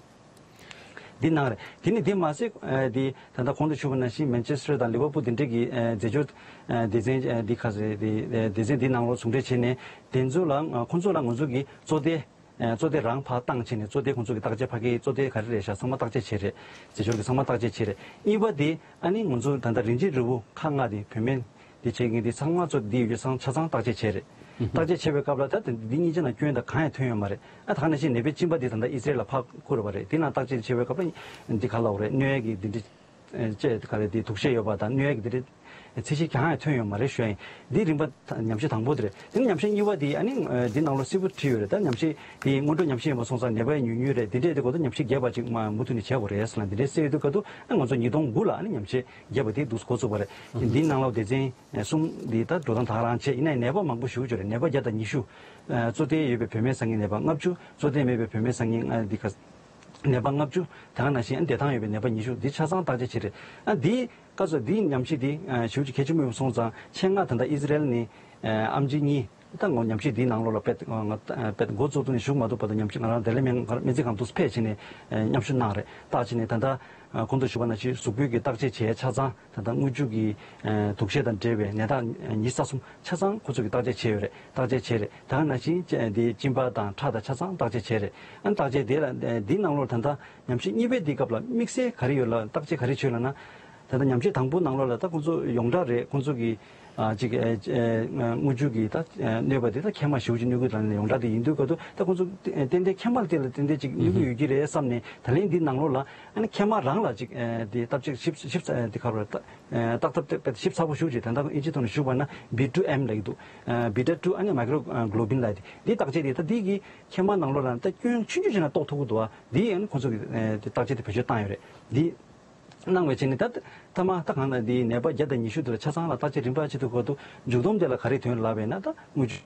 འདི་གནང་རེད། དེ་ནི་འདི་མ་ཟད་ཨ་འདི་ད་ལྟ་གོང་དུ་ཞུས་པ་ནང་བཞིན་མན་ཆེ་སི་ཊར་དང་ལི་ཝར་པུལ་འདི་འདྲས་ཀྱི་ཨ་རྫས་སྦྱོར་ཨ་སྡེ་ཚན་ཨ་འདི་ག་ཟེར་འདི་ཨ་སྡེ་ཚན་འདི་ནང་ལོགས་ཟུང་འབྲེལ་བྱས་ནས་དེ་ཚོ་ལ་ཨ་ཁོང་ཚོ་ལ་ང་ཚོ་གི་བཙོ་ཐལ་ཨ་བཙོ་ཐལ་རང་ཕར་བཏང་བྱས་ནས་བཙོ་ཐལ་ཁོང་ཚོ་གི་བརྟག་དཔྱད་ཕ་གིའི་བཙོ་ཐལ་ག་རེ་རེད་ཤག་ཚང་མ་བརྟག་དཔྱད་བྱས་རེད། རྫས་སྦྱོར་གི་ཚང་མ་བརྟག་དཔྱད་བྱས་རེད། གཉིས་པ་དེ་ཨ་ནི་ང་ཚོ་ད་ལྟ་རིན་ཆེན་རིལ་བུ་ཁག་ལྔ་དེ་བོད་སྨན་འདི་བྱེད་མཁན་འདི་ཚང་མ་ཚོ་འདི་ཡོད་རྒྱུ་ཚང་ཆ་ཚང་བརྟག་དཔྱད་བྱས་རེད། བརྟག་དཔྱད་བྱས་པའི་སྐབས་ལ་ད་འདི་གཉིས་ཆ་ནང་སྐྱོན་དང་གང་ཡང་ཐོན་ཡོད་མ་རེད། ཨ་ད་ག་ནང་བཞིན་ནད་པའི་གཅིན་པ་འདི་ད་ལྟ་ཨི་ཟི་རེལ་ལ་ཕར་འཁུར་བ་རེད། འདི་ནང་བརྟག་དཔྱད་བྱས་པའི་སྐབས་ལ་འདི་ག་ལབ་དགོས་རེད། གནོད་ཡས་ཀྱི་འདི་འདྲ་ཅེས་ག་རེ་འདི་དུག་ཤེད་ཡོད་པ་དང་གནོད་ཡས་ཀྱི་འདི་འདྲ་ཚད་གཞི་གང་ཡང་ཐོན་ཡོད་མ་རེད་ཞུ་ཡ་ཡིན། འདི་རིམ་པ་ཉམས་ཞིབ་དང་པོ་དེ་རེད། དེ་ནས་ཉམས་ཞིབ་གཉིས་པ་འདི་ཨ་ནི་འདི་ནང་ལོགས་གསལ་པོ་བྲིས་ཡོད་རེད། ད་ཉམས་ཞིབ་འདི་སྔོན་འགྲོ་ཉམས་ཞིབ་ཡིན་པ་སོང་ཙང་ནད་པ་ཉུང་ཉུང་རེད། འདི་འདྲས་དེ་གོ་ད་ཉམས་ཞིབ་རྒྱས་པ་ཅིག་མུ་མཐུད་ནས་བྱས་དགོས་རེད་ཟེར་ལ་འདི་འདྲས་གསལ་ཡོད་དུས་ག་དུས་ཨ་ང་ཚོ་ཉིས་སྟོང་དགུ་ལ་ཨ་ནི་ཉམས་ཞིབ་རྒྱས་པ་དེ་འདུག་འགོ་བཙུགས་པ་རེད། འདིའི་ནང་ལོགས་སྡེ་ཚན་གསུམ་འདི་ད་འགྲོ་སྟངས་ད་ག་རང་བྱས་ཡིན་ནའི་ནད་པ་མང་པོ་ཞེ་པོ་ཅིག་རེད། ནད་པ་བརྒྱ་དང་ཉི་ཤུ། ཨ་བཙོ་ཐལ་ཡོད་པའི་བོད་སྨན་ཟ་མཁན་ནད་པ་ལྔ་བཅུ། བཙོ་ཐལ་མེད་པའི་བོད་སྨན་ཟ་མཁན་ཨ་འདི་ག་ནད་པ་ལྔ་བཅུ། དེ་ག་ནང་བཞིན་ཨ་བདེ་ཐང་ཡོད་པའི་ནད་པ་ཉི་ཤུ། འདི་ཆ་ཚང་བརྟག་དཔྱད་བྱས་རེད། ཨ་འདི་སྐབས་སུ་འདིའི་ཉམས་ཞིབ་འདི་ཨ་ཞེ་པོ་ཅིག་གལ་ཆེན་པོ་ཡིན་པ་སོང་ཙང་ཆེད་མངགས་ད་ལྟ་ཨི་ཟི་རེལ་ནས་ཨ་ཨེམ་ཆི་གཉིས་ད་ངོ་ཉམས་ཞིབ་འདིའི་ནང་ལོགས་ལ་དཔེ་ང་དཔེ་འགོ་བཙུགས་དུས་ནས་གཞུག་མ་ཐུབ་བར་དུ་ཉམས་ཞིབ་ང་རང་བདེ་ལེགས་སྨན་ཁང་སྨན་རྩིས་ཁང་དུ་ཕེབས་བྱས་ནས་ཨ་ཉམས་ཞིབ་གནང་རེད། བརྟག་བྱས་ནས་ད་ལྟ་ཨ་གོང་དུ་ཞུས་པ་ནང་བཞིན་གཟུགས་པོའི་གི་བརྟག་དཔྱད་བྱས་ཆ་ཚང་ད་ལྟ་རྔུལ་ཆུ་གི་ཨ་དུག་ཤེད་དང་འབྲེལ་བའི་ནད་རྟགས་ཉི་ཤུ་རྩ་གསུམ་ཆ་ཚང་ཁོ་ཚོ་གི་བརྟག་དཔྱད་བྱས་ཡོད་རེད། བརྟག་དཔྱད་བྱས་རེད། ད་ག་ནང་བཞིན་ཅ་འདི་གཅིན་པ་དང་ཁྲག་དང་ཆ་ཚང་བརྟག་དཔྱད་བྱས་རེད། ཨ་བརྟག་དཔྱད་དེ་ལ་འདིའི་ནང་ལོགས་ད་ལྟ་ཉམས་ཞིབ་གཉིས་པའི་འདི་སྐབས་ལ་དམིགས་བསལ་ག་རེ་ཡོད་ལ་བརྟག་དཔྱད་ག་རེ་བྱས་ལབ་ན། ད་ལྟ་ཉམས་ཞིབ་དང་པོ་ནང་ལོགས་ལ་ད་ཁོང་ཚོ་ཡོངས་གྲགས་རེད། ཁོང་ཚོ་གི་ཨ་ཅིག་ཨ་ཨ་རྔུལ་ཆུ་གི་ད་ཨ་གནོད་པ་དེ་ད་མཁལ་མ་ཞེ་པོ་ཅིག་གནོད་ཀྱི་རང་ནས་ཡོངས་གྲགས་དེ་ཡིན་དུས་སྐབས་དུ་ད་ཁོང་ཚོ་ཏན་ཏན་མཁལ་མ་དེ་ལ་ཏན་ཏན་ཅིག་གནོད་ཀྱི་ཡོད་ཀྱི་རེད་བསམ་ནས་ད་ལན་འདི་ནང་ལོགས་ལ་ཨ་ནི་མཁལ་མ་རང་ལ་ཅིག་ཨ་དེ་ད་ཅིག་ཞིབ་ཞིབ་ཚ་དེ་ག་རེ་ད་ཨ་བརྟག་ཐབས་དེ་ཞིབ་ཚགས་པོ་ཞེ་པོ་ཅིག་ད་ལྟ་ཨིན་ཇི་ཐོག་ནས་ཞུས་པ་ན་བི་ཊུ་ཨེམ་ལབ་ཀྱི་འདུག་ཨ་བི་ཊ་ཊུ་ཨ་ནི་མའི་ཀྲོ་གྷི་ལོ་བིན་ལབ་དེ་འདི་བརྟག་དཔྱད་དེ་ད་འདི་གི་མཁལ་མ་ནང་ལོགས་ལ་ད་སྐྱོན་ཆུང་ཆུང་ཞིག་ན་རྟོགས་ཐུབ་ཀྱི་འདུག་བ། འདི་ཨ་ནི་ཁོང་ཚོ་གི་ཨ་དེ་བརྟག་དཔྱད་དེ་བེད་སྤྱོད་བཏང་ཡོད་རེད། འདི་ གནང་བའི་ཆ་ནས་ད་ཐ་མ་ད་གང་ལ་འདི་ནད་པ་བརྒྱ་དང་ཉི་ཤུ་དེ་ལ་ཆ་ཚང་ལ་བརྟག་དཔྱད་རིམ་པ་བྱེད་དུས་སྐབས་དུ་མཇུག་སྡོམ་དེ་ལ་ག་རེ་ཐོན་ལབ་པས་ན། ད་དངུལ་ཆུ་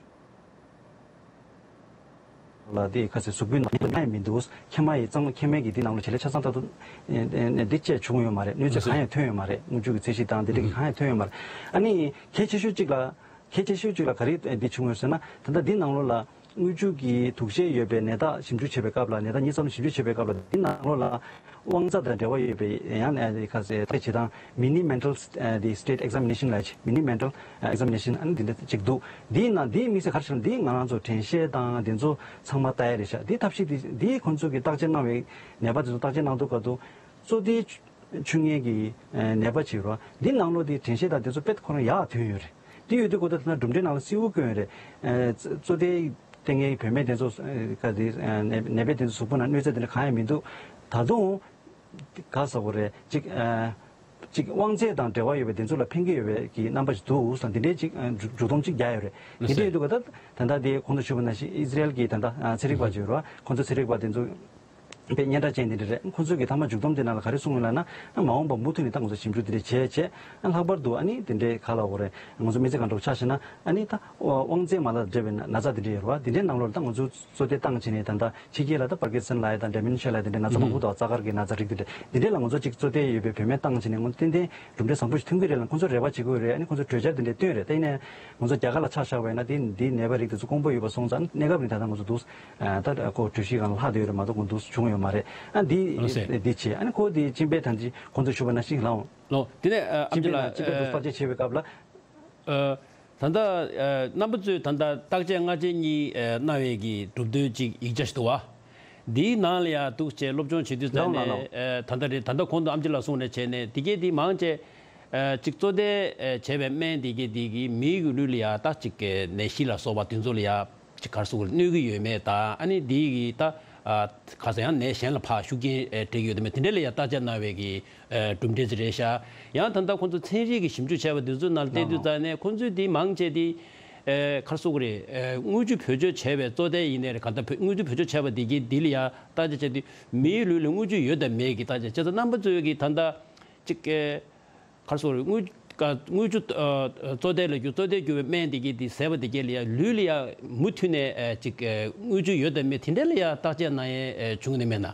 ལ་དེ་ཁ་སའི་གཟུགས་པོའི་ནང་ནད་ཡང་མི་འདུག་མཁལ་མ་ཡི་གཙང་མ་མཁལ་མའི་གི་དེ་ནང་ལ་བྱེད་ལས་ཆ་ཚང་ད་དུ་འདི་བཅས་བྱུང་ཡོད་མ་རེད། གནོད་འཚེ་གང་ཡང་ཐོན་ཡོད་མ་རེད། དངུལ་ཆུ་གི་ཚད་གཞི་དང་དེ་འདྲ་གི་གང་ཡང་ཐོན་ཡོད་མ་རེད། ཨ་ནི་གལ་ཆེ་ཤོས་གཅིག་ལ་གལ་ཆེ་ཤོས་གཅིག་ལ་ག་རེ་འདི་བྱུང་ཡོད་ཟེར་ན། ད་ལྟ་འདི་ནང་ལོགས་ལ་དངུལ་ཆུ་གི་དུག་ཤེས་ཡོད་པའི་ནད་རྟགས་ཞིབ་འཇུག་བྱེད་པའི་སྐབས་ལ། ནད་རྟགས་གཉིས་ཙམ་ཞིབ་འཇུག་བྱེད་པའི་སྐབས་ལ་འདི་ནང་ལོགས་ལ་དབང་རྩ་དང་འབྲེལ་བ་ཡོད་པའི་ཡང་ནས་ཁ་ཟེར་ཐག་བྱེད་སྟངས་mini mental st- ཨ་དེ་state examination ལབ་ཀྱི། mini mental examination ཨ་ནི་འདི་འདྲ་ཅིག་འདུག་འདིའི་ནང་འདིའི་དམིགས་བསལ་ག་རེ་ཞིག་ལ་འདིའི་ང་རང་ཚོ་དྲན་ཤེས་དང་འདི་ཚོ་ཚང་མ་ལྟ་ཡ་རེད་ཤག་འདིའི་ཐབས་ཤེས་འདི་འདིའི་ཁོང་ཚོ་གི་བརྟག་དཔྱད་གནང་བའི་ནད་པ་འདི་ཚོ་བརྟག་དཔྱད་གནང་དུས་སྐབས་དུ་བཙོ་དེའི་ཆུ་ཆུ་ངན་གྱི་ནད་པ་བྱེད་རོགས། འདི་ནང་ལོགས་དེ་དྲན་ཤེས་དང་དེ་ཚོ་དཔེ་ཁོ་རང་ཡག་ཐོན་ཡོད་རེད། དེ་ཡོད་དུས་ཁོ་ཚོ་ད་ལྟ་གྲུབ་འབྲས་ནང་ལ་གསལ་པོ་བཀོད་ཡོད་རེད། ཨ་བཙོ་དེ་ལྟས་ངན་བུད་མེད་དེ་ཚོ་ག་དེ་ནད་པའི་དེ་ཚོ་གཟུགས་པོ་ནང་གནོད་འཚེ་དེ་འདྲ་གང་ཡང་མི་འདུག་ད་དུང་ག་ཟེར་དགོས་རེད། ཅིག་ཨ་ཅིག་དབང་ཚད་དང་འབྲེལ་བ་ཡོད་པའི་དེ་ཚོ་ལ་ཕན་གྱི་ཡོད་པའི་གི་རྣམ་པ་ཞིག་འདུག་བསམ། དེ་འདྲའི་ཅིག་ཨ་མཇུག་མཇུག་སྡོམ་ཅིག་རྒྱག་ཡོད་རེད། དེ་འདྲ་ཡོད་དུས་ད་ད་ལྟ་དེ་གོང་དུ་ཞུས་པ་ནང་བཞིན་ཨི་ཟི་རེལ་གྱི་ད་ལྟ་ཚན་རིག་པ་ཅིག་ཡོད་རེད་བ། ཁོང་ཚོ་ཚན་རིག་པ་དེ་ཚོ་དཔེ་སྙན་གྲགས་ཅན་དེ་འདྲ་རེད། ཁོང་ཚོས་ཀྱི་མཐའ་མ་མཇུག་སྡོམ་དེ་ནང་ལ་ག་རེ་གསུངས་ཡོད་ལབ་ན། མ་འོངས་པ་མུ་མཐུད་ནས་ད་ང་ཚོ་ཞིབ་འཇུག་དེ་འདྲ་བྱས་བྱས། ལྷག་པར་དུ་ཨ་ནི་དེ་འདྲའི་ག་ལབ་དགོས་རེད། ང་ཚོ་སྨན་རྩིས་ཁང་འདྲ་བོ་ཆ་བཞག་ན། ཨ་ནི་ད་དབང་རྩའི་མ་ལག་འབྲེལ་བའི་ན་ཚ་དེ་འདྲ་ཡོད་རེད་བ། དེ་འདྲའི་ནང་ལོགས་ལ་ད་ང་ཚོ་བཙོ་དེ་བཏང་བྱས་ནས་ད་ལྟ་ཕྱི་རྒྱལ་ལ་ད་པར་ཀིན་སན་ལབ་ཡ་དང་ཌི་མེན་ཤ་ལབ་ཡ་དེ་འདྲའི་ན་ཚ་མང་པོ་འདུག་རྩ་དཀར་གྱི་ན་ཚ་རིགས་དེ་འདྲ། དེ་འདྲའི་ལ་ང་ཚོ་ཅིག་བཙོ་དེ་ཡོད་པའི་བུད་མེད་བཏང་བྱས་ནས་ངོ་ཏན་ཏན་གྲུབ་འབྲས་བཟང་པོ་ཞིག་ཐོན་གྱི་རེད་ལ། ཁོང་ཚོ་རེ་བ་བྱེད་དགོས་རེད། ཨ་ནི་ཁོང་ཚོ་གྲོས་འཆར་དེ་འདྲ་བཏོན་རེད། ད་ཡིན་ནའི་ང་ཚོ་རྒྱ་གར་ལ་ཆ་བཞག་པ་ཡིན་ན་དེ་འདིའི་ནད་པ་རིགས་དེ་ཚོ་དཀོན་པོ་ཡོད་པ་སོང་ཙང་གནས་སྐབས་ནས་ད་ལྟ་ང་ཚོ་འདུག་ཨ་ད་ཁོ་གྲོས་གཞི་སྒང་ལྷག་བསྡད་ཡོད་རེད་མ་གཏོགས་ཁོ་འདུག་བྱུང་ཡོད་མ་རེད། ཨ་འདི་ལགས་སེ། འདི་བྱས། ཨ་ནི་ཁོ་འདི་གཅིན་པའི་ད་འདི་ཁོང་ཚོས་ཞུས་པ་ནང་བཞིན་ལའོ། ལོ། དེ་ནས་ཨ་ཨམ་ཆི་གཅིན་པའི་ལགས། ནང་གཅིན་པའི་དུག་ཨ་བརྟག་དཔྱད་བྱེད་པའི་སྐབས་ལ། ཨ་ད་ལྟ་ཨ་རྣམ་པ་ཚོས་ད་ལྟ་བརྟག་དཔྱད་སྔ་རྗེས་གཉིས་ཨ་གནང་བའི་གི་གྲུབ་དོན་གཅིག་ཡིག་ཆ་ཞིག་འདུག་བ། འདིའི་ནང་ལ་ཡང་འདུག་ཅེས་སློབ་སྦྱོང་བྱེད་དུས་ཙམ་ལའོ་ནས་ལའོ། ཨ་ད་ལྟ་རེད། ད་ལྟ་གོང་དུ་ཨམ་ཆི་ལགས་གསུངས་ནས་བྱས་ནས་དེ་གས་དེ་མང་ཆེ་ཨ་གཅིག་བཙོ་ཐལ་ཨ་བྱས་པའི་སྨན་དེ་གས་དེ་གིས་མིའི་གི་ལུས་ལ་ཡང་ད་གཅིག་གི་ནད་གཞི་ལ་སོགས་པ་དེ་ཚོ་ལ་ཡང་ཅིག་ག་རེ་ཟེར་དགོས་རེད། གནོད་ཀྱི་ཡོད་མེད་དང་། ཨ་ནི་འདི་གི་ད་ཨ་ག་ས་ཡང་ནད་གཞན་ལ་ཕར་ཤུགས་རྐྱེན་ཨེ་སྤྲད་ཀྱི་ཡོད་དམ་མེད་དེ་འདྲ་ལ་ཡང་བརྟག་དཔྱད་གནང་བའི་གི་ཨེ་གྲུབ་འབྲས་ཅིག་རེད་ཤག་ཡང་ད་ལྟ་ཁོང་ཚོ་ཚན་རིག་གི་ཞིབ་འཇུག་བྱས་པ་དེ་ཚོའི་ནང་ལ་བལྟས་དུས་ཙང་ནས་ཁོང་ཚོས་འདི་མང་ཆེ་འདི་ཨེ་ག་རེ་ཟེར་དགོས་རེད། ཨེ་དངུལ་ཆུ་བེད་སྤྱོད་བྱས་པའི་བཙོ་ཐལ་ཡིན་ནའི་རེད། ག་ད་བེད་དངུལ་ཆུ་བེད་སྤྱོད་བྱས་པ་འདི་གི་འདི་ལ་ཡང་བརྟག་དཔྱད་བྱས་དུས་མིའི་ལུས་ལ་དངུལ་ཆུ་ཡོད་དམ་མེད་ཀྱི་བརྟག་དཔྱད་བྱས་ཙང་། རྣམ་པ་ཚོས་ཀྱི་ད་ལྟ་ཅིག་ཨེ་ག་རེ་ཟེར་དགོས་རེད། དངུལ་ཀ་དངུལ་ཆུ་ཨ་བཙོ་ཐལ་ལ་གྱུར། བཙོ་ཐལ་གྱུར་བའི་སྨན་དེ་གས་དེ་བཟས་པ་དེ་གས་ལ་ཡང་ལུས་ལ་ཡང་མུ་མཐུད་ནས་ཨ་ཅིག་ཨ་དངུལ་ཆུ་ཡོད་དམ་མེད་དེ་འདྲ་ལ་ཡང་བརྟག་དཔྱད་གནང་ཡས་ཨ་བྱུང་ནས་མེད་ན།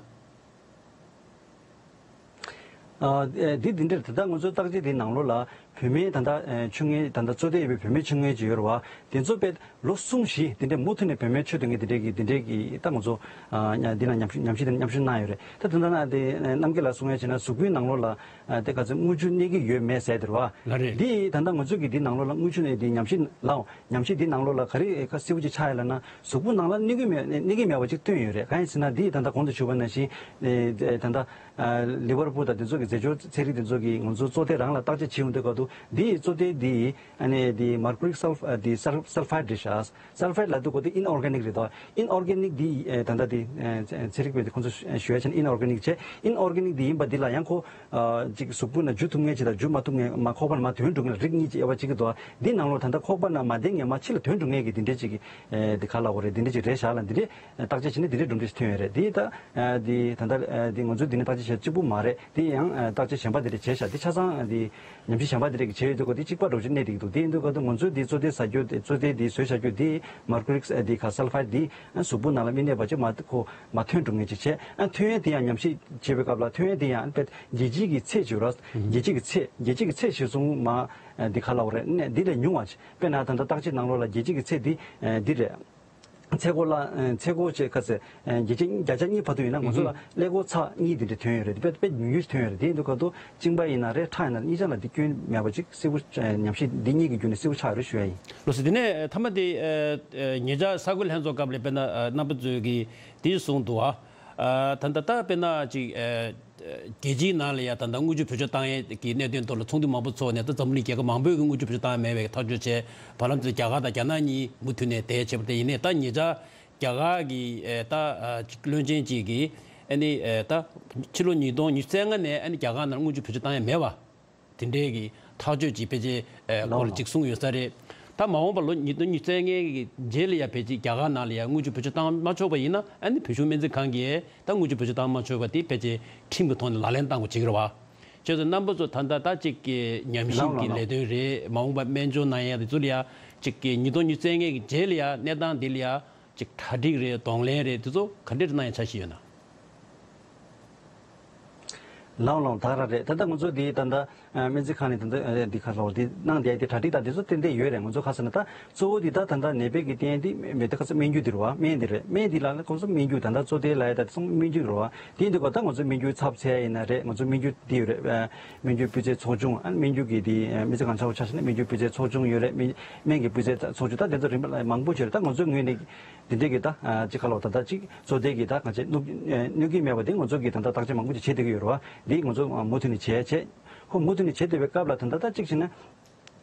ཨ་ཨ་འདི་འདི་འདྲར་ད་ལྟ་ང་ཚོའི་བརྟག་དཔྱད་དེའི་ནང་ལོགས་ལ་བུད་མེད་ད་ལྟ་ཨ་ཆུང་ངུའི་ད་ལྟ་བཙོ་ཐལ་ཡོད་པའི་བུད་མེད་ཆུང་ངུ་ཅིག་ཡོད་རེད་བ། དེ་ཚོ་དཔེ་ལོ་གསུམ་བཞི་དེ་འདྲའི་མུ་མཐུད་ནས་བུད་མེད་ཆོས་དོན་གྱི་དེ་འདྲའི་གི་དེ་འདྲའི་གི་ད་ང་ཚོ་ཨ་ཉ་འདི་ན་མཉམ་ཞུགས་མཉམ་ཞུགས་དེ་མཉམ་ཞུགས་གནང་ཡོད་རེད། ད་དེ་འདྲ་ན་དེ་རྣམ་རྒྱལ་ལགས་གསུང་ཡ་བྱས་ན་གཟུགས་པོའི་ནང་ལོགས་ལ་ཨ་དེ་ག་ཚོད་དངུལ་ཆུ་གནས་ཀྱི་ཡོད་མེད་ཟེར་དེ་རེད་བ། ལགས་རེད། འདི་ད་ལྟ་ང་ཚོ་གི་འདི་ནང་ལོགས་ལ་དངུལ་ཆུ་ནས་འདི་ཉམས་ཞིབ་ལའོ། ཉམས་ཞིབ་འདི་ནང་ལོགས་ལ་ག་རེ་ཁ་གསལ་པོ་ཅིག་ཆགས་ཡོད་ལབ་ན། གཟུགས་པོ་ནང་ལ་གནས་ཀྱི་མེད་གནས་ཀྱི་མེད་པ་ཅིག་སྟོན་ཡོད་རེད། གང་ཡིན་ཟེར་ན་འདི་ད་ལྟ་གོང་དུ་ཞུས་པ་ནང་བཞིན་ཨེ་ད་ལྟ་ཨ་ལི་ཝར་པུལ་དང་དེ་ཚོ་གི་རྫས་སྦྱོར་ཚན་རིག་དེ་ཚོ་གིས་ང་ཚོ་བཙོ་ཐལ་རང་ལ་བརྟག་དཔྱད་བྱེད་ཡོང་དུས་སྐབས་དུ་འདི་བཙོ་ཐལ་འདི་ཨ་ནི་འདི་མར་ཀུ་རིག་སལ་ཨ་འདི་སལ་སལ་ཕའིཌ་རེད་ཤག་སལ་ཕའིཌ་ལབ་དུས་གོ་དེ་ཨིན་ཨོར་གེ་ནིག་རེད་དོ། ཨིན་ཨོར་གེ་ནིག་འདི་ཨེ་ད་ལྟ་འདི་ཨེ་ཚན་རིག་པས་དེ་ཁོང་ཚོ་ཞུ་ཡ་བྱས་ན་ཨིན་ཨོར་གེ་ནིག་བྱས། ཨིན་ཨོར་གེ་ནིག་འདི་ཡིན་པ་འདི་ལ་ཡང་ཁོ་ཨ་ཅིག་གཟུགས་པོ་ནང་འཇུ་ཐུབ་མཁན་ཅིག་དང་འཇུ་མ་ཐུབ་མཁན། མ་ཁོག་པ་ནང་མར་ཐོན་འགྲོ་མཁན་ལ་རིགས་གཉིས་ཀྱི་དབྱེ་བ་ཕྱེ་གི་འདུག་འདི་ནང་ལོགས་ད་ལྟ་ཁོག་པ་ནང་མ་བསྡད་མཁན་མར་ཕྱི་ལ་ཐོན་འགྲོ་མཁན་གྱི་འདི་འདྲས་ཅིག་གི་ཨེ་འདི་ག་ལབ་དགོས་རེད། འདི་འདྲས་ཅིག་རེད་ཤག་ལ། འདི་འདྲས་བརྟག་དཔྱད་བྱས་ན་འདི་འདྲས་གྲུབ་འབྲས་ཤིག་ཐོན་ཡོད་རེད། འདི་ད་ཨ་འདི་ད་ལྟ་ཨ་འདི་ང་ཚོས་འདི་ནས་བརྟག་དཔྱད་བྱས་གཅིག་པུ་མ་རེད། འདི་ཡང་ཨ་བརྟག་དཔྱད་གཞན་པ་འདི་འདྲས་བྱས་ཤག་འདི་ཆ་ཚང་ཨ་འདི་ཉམས་ཞིབ་གཞན་པ་འདི་འདྲས་ཀྱི་བྱས་ཡོད་དུས་གོ་འདི་གཅིག་པ་འདྲ་བོ་ཅིག་གནས་བསྡད་ཀྱི་འདུག་འདི་ཡིན་དུས་ག་དུས་ང་ཚོས་འདི་བཙོ་ཐལ་ཟ་རྒྱུ་དེ་བཙོ་ཐལ་འདི་བཟོས་བཞག་རྒྱུ་འདི་མར་ཀུ་རིག་ཨ་འདི་ག་སལ་ཕའིཌ་འདི་ཨ་གཟུགས་པོ་ནང་ལ་མི་གནས་པ་ཅིག་མ་ཁོ་མ་ཐོན་འགྲོ་མཁན་ཅིག་བྱས། ཨ་ཐོན་ཡས་དེ་ཡང་ཉམས་ཞིབ་བྱེད་པའི་སྐབས་ལ་ཐོན་ཡས་དེ་ཡང་དཔེ་རྒྱལ་སྤྱིའི་གི་ཚད་ཅིག་ཡོད་ར། རྒྱལ་སྤྱིའི་གི་ཚད་རྒྱལ་སྤྱིའི་གི་ཚད་གཞིར་བཟུང་མ་འདི་ག་ལབ་དགོས་རེད། གནས་འདི་ལས་ཉུང་བ་ཅིག་དཔེར་ན་ད་ལྟ་བརྟག་དཔྱད་ནང་ལོགས་ལ་རྒྱལ་སྤྱིའི་གི་ཚད་འདི་འདི་རེད། ཚེ་སྒོ་ལ་ཚེ་སྒོ་བཅས་ཁ་ཟེར་རྒྱལ་སྤྱི་བརྒྱ་ཆ་གཉིས་བར་དུ་ཡིན་ན་ང་ཚོ་ལ་ཀླད་ཀོར་ཚེག་གཉིས་འདི་འདྲ་ཐོན་ཡོད་རེད། དཔེ་དཔེ་ཉུང་ཉུང་ཞིག་ཐོན་ཡོད་རེད། དེ་ཡིན་དུས་ག་དུས་གཅིན་པ་ཡིན་ན་རེད། ཁྲག་ཡིན་ན་རེད། གཉིས་ཆ་ལ་འདི་སྐྱོན་མེད་པ་ཅིག་གསལ་པོ་ཉམས་ཞིབ་འདི་གཉིས་ཀྱི་བརྒྱུད་ནས་གསལ་པོ་ཆགས་ཡོད་རེད་ཞུ་ཡ་ཡིན། ལགས་སོ། དེ་ནས་མཐའ་མ་དེ་ཉེ་ཆར་གསར་འགོད་ལྷན་ཚོགས་སྐབས་ལ་དཔེར་ན་རྣམ་པ་ཚོས་ཀྱིས་དེ་གསུངས་འདུག་ཨ། ད་ལྟ་ད་དཔེར་ན་ཅིག་རྒྱལ་སྤྱིའི་ནང་ལ་ཡ་ད་ལྟ་དངུལ་ཆུ་བེད་སྤྱོད་བཏང་ཡས་ཀྱི་གནད་དོན་ཐོག་ལ་ཚོགས་འདུ་མང་པོ་ཚོགས་ནས་ད་འཛམ་གླིང་རྒྱལ་ཁབ་མང་པོས་ཀྱི་དངུལ་ཆུ་བེད་སྤྱོད་བཏང་ཡས་མེད་པའི་ཐག་གཅོད་བྱས། བར་ལམ་དུ་རྒྱ་གར་དང་རྒྱ་ནག་གཉིས་མུ་མཐུད་ནས་དེ་བྱས་པ་དེ་ཡིན་ནའི་ད་ཉེ་ཆར་རྒྱ་གར་གྱི་ད་ཅིག་བློན་ཆེན་ཅིག་གིས་ཨ་ནི་ད་ཕྱི་ལོ་ཉིས་སྟོང་ཉི་ཤུ་རྩ་ལྔ་ནས་ཨ་ནི་རྒྱ་གར་ནང་དངུལ་ཆུ་བེད་སྤྱོད་བཏང་ཡས་མེད་པ། དེ་འདྲའི་གི་ཐག་གཅོད་ཅིག་ཕལ་ཆེར་ཨེ་སྐོར་ལ་ཅིག་གསུངས་ཡོད་ས་རེད། ད་མ་འོངས་པ་ལོ་ཉིས་སྟོང་ཉི་ཤུ་རྩ་ལྔའི་གི་རྗེས་ལ་ཡ་ཕལ་ཆེར་རྒྱ་གར་ནང་ལ་ཡ་དངུལ་ཆུ་བེད་སྤྱོད་བཏང་མ་ཆོག་པ་ཡིན་ན། ཨ་ནི་བོད་གཞུང་སྨན་རྩིས་ཁང་གིས་ད་དངུལ་ཆུ་བེད་སྤྱོད་བཏང་མ་ཆོག་པ་དེ་ཕལ་ཆེར་ཁྲིམས་ཀྱི་ཐོག་ནས་ལག་ལེན་བསྟར་དགོས་ཅིག་རེད་བ། བྱས་ཙང་རྣམ་པ་ཚོ་ད་ལྟ་ད་ཅིག་གི་ཉམས་ཞིབ་ཀྱི་ལས་དོན་རེད། མ་འོངས་པ་སྨན་སྦྱོང་གནང་ཡ་དེ་ཚོ་ལ་ཡ་ཅིག་གི་ཉིས་སྟོང་ཉི་ཤུ་རྩ་ལྔ་གི་རྗེས་ལ་ཡ་གནས་སྟངས་འདི་ལ་ཡ་ཅིག་གྲ་སྒྲིག་རེད། གདོང་ལེན་རེད། དེ་ཚོ་ག་འདྲས་གནང་ཡ་འཆར་གཞི་ཡོད་ན། ལགས་ལགས། ད་ར་རེད། ད་ལྟ་ང་ཚོ་འདི་ད་ལྟ་ཨ་སྨན་རྩིས་ཁང་ནས་ད་ལྟ་ཨ་འདི་ཁ་ལོ་འདི་གནང་བསྡད་དེ་གྲ་སྒྲིག་དང་དེ་ཚོ་ཏན་ཏན་ཡོད་རེད། ང་ཚོ་ཁ་སང་ནས་ད་གཙོ་བོ་འདི་ད་ད་ལྟ་ནད་པའི་གི་རྟེན་འདི་མེད་དེ་ཁ་སང་སྨན་རྒྱུ་འདི་རེད་བ། སྨན་འདི་རེད། སྨན་འདི་ལ་ཁོང་ཚོ་སྨན་རྒྱུ་ད་ལྟ་གཙོ་དེ་ལ་ཡ་ད་ཚང་སྨན་རྒྱུ་རེད་བ། དེ་འདི་གོ་ད་ང་ཚོ་སྨན་རྒྱུ་ཚབ་འཚལ་ཡིན་ན་རེད། ང་ཚོ་སྨན་རྒྱུ་འདི་ཡོད་རེད། ཨ་སྨན་རྒྱུ་སྤུས་ཚད་ཚོགས་ཆུང་། ཨ་སྨན་རྒྱུ་གི་འདི་ཨ་སྨན་རྩིས་ཁང་ཆ་བོ་ཆ་བཞག་ན་སྨན་རྒྱུ་སྤུས་ཚད་ཚོགས་ཆུང་ཡོད་རེད། སྨན་སྨན་གྱི་སྤུས་ཚད་ཚོགས་ཆུང་ད་དེ་ཚོ་རིམ་པ་ལ་མང་པོ་ཅིག་རེད། ད་ང་ཚོའི་ངོས་ནས་འདི་འདྲས་ཀྱི་ད་ཨ་ཅིག་ཁ་ལོ་ད་ལྟ་ཅིག་གཙོ་དེ་གི་ད་གང་ཅི་གནོད་གནོད་ཀྱི་མེད་པ་དེ་ང་ཚོ་གི་ད་ལྟ་བརྟག་དཔྱད་མང་པོ་ཅིག་བྱེད་བསྡད་ཀྱི་ཡོད་རེད་བ། འདི་ང་ཚོ་མུ་མཐུད་ནས་བྱས་བྱས། ཁོ་མུ་མཐུད་ནས་བྱེད་བསྡད་པའི་སྐབས་ལ་ད་ལྟ་ད་ཅིག་བྱས་ན་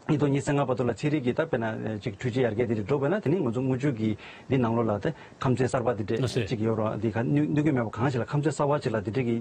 ཉིས་སྟོང་ཉི་ཤུ་རྩ་ལྔ་བར་དུ་ལ་ཚན་རིག་གི་ད་དཔེར་ན་ཅིག་འཕྲུལ་ཆས་ཡར་རྒྱས་དེ་འདྲ་འགྲོ་བས་ན། དེ་ནི་ང་ཚོ་དངུལ་ཆུ་གི་འདི་ནང་ལོགས་ལ་ད་ཁམས་ཚན་གསར་པ་དེ་འདྲས་ཅིག་ཡོད་རེད་བ། འདི་ག་གནོད་གནོད་ཀྱི་མེད་པ་གང་ཞིག་ལ་ཁམས་ཚན་གསར་པ་ཅིག་ལ་དེ་འདྲས་ཀྱི་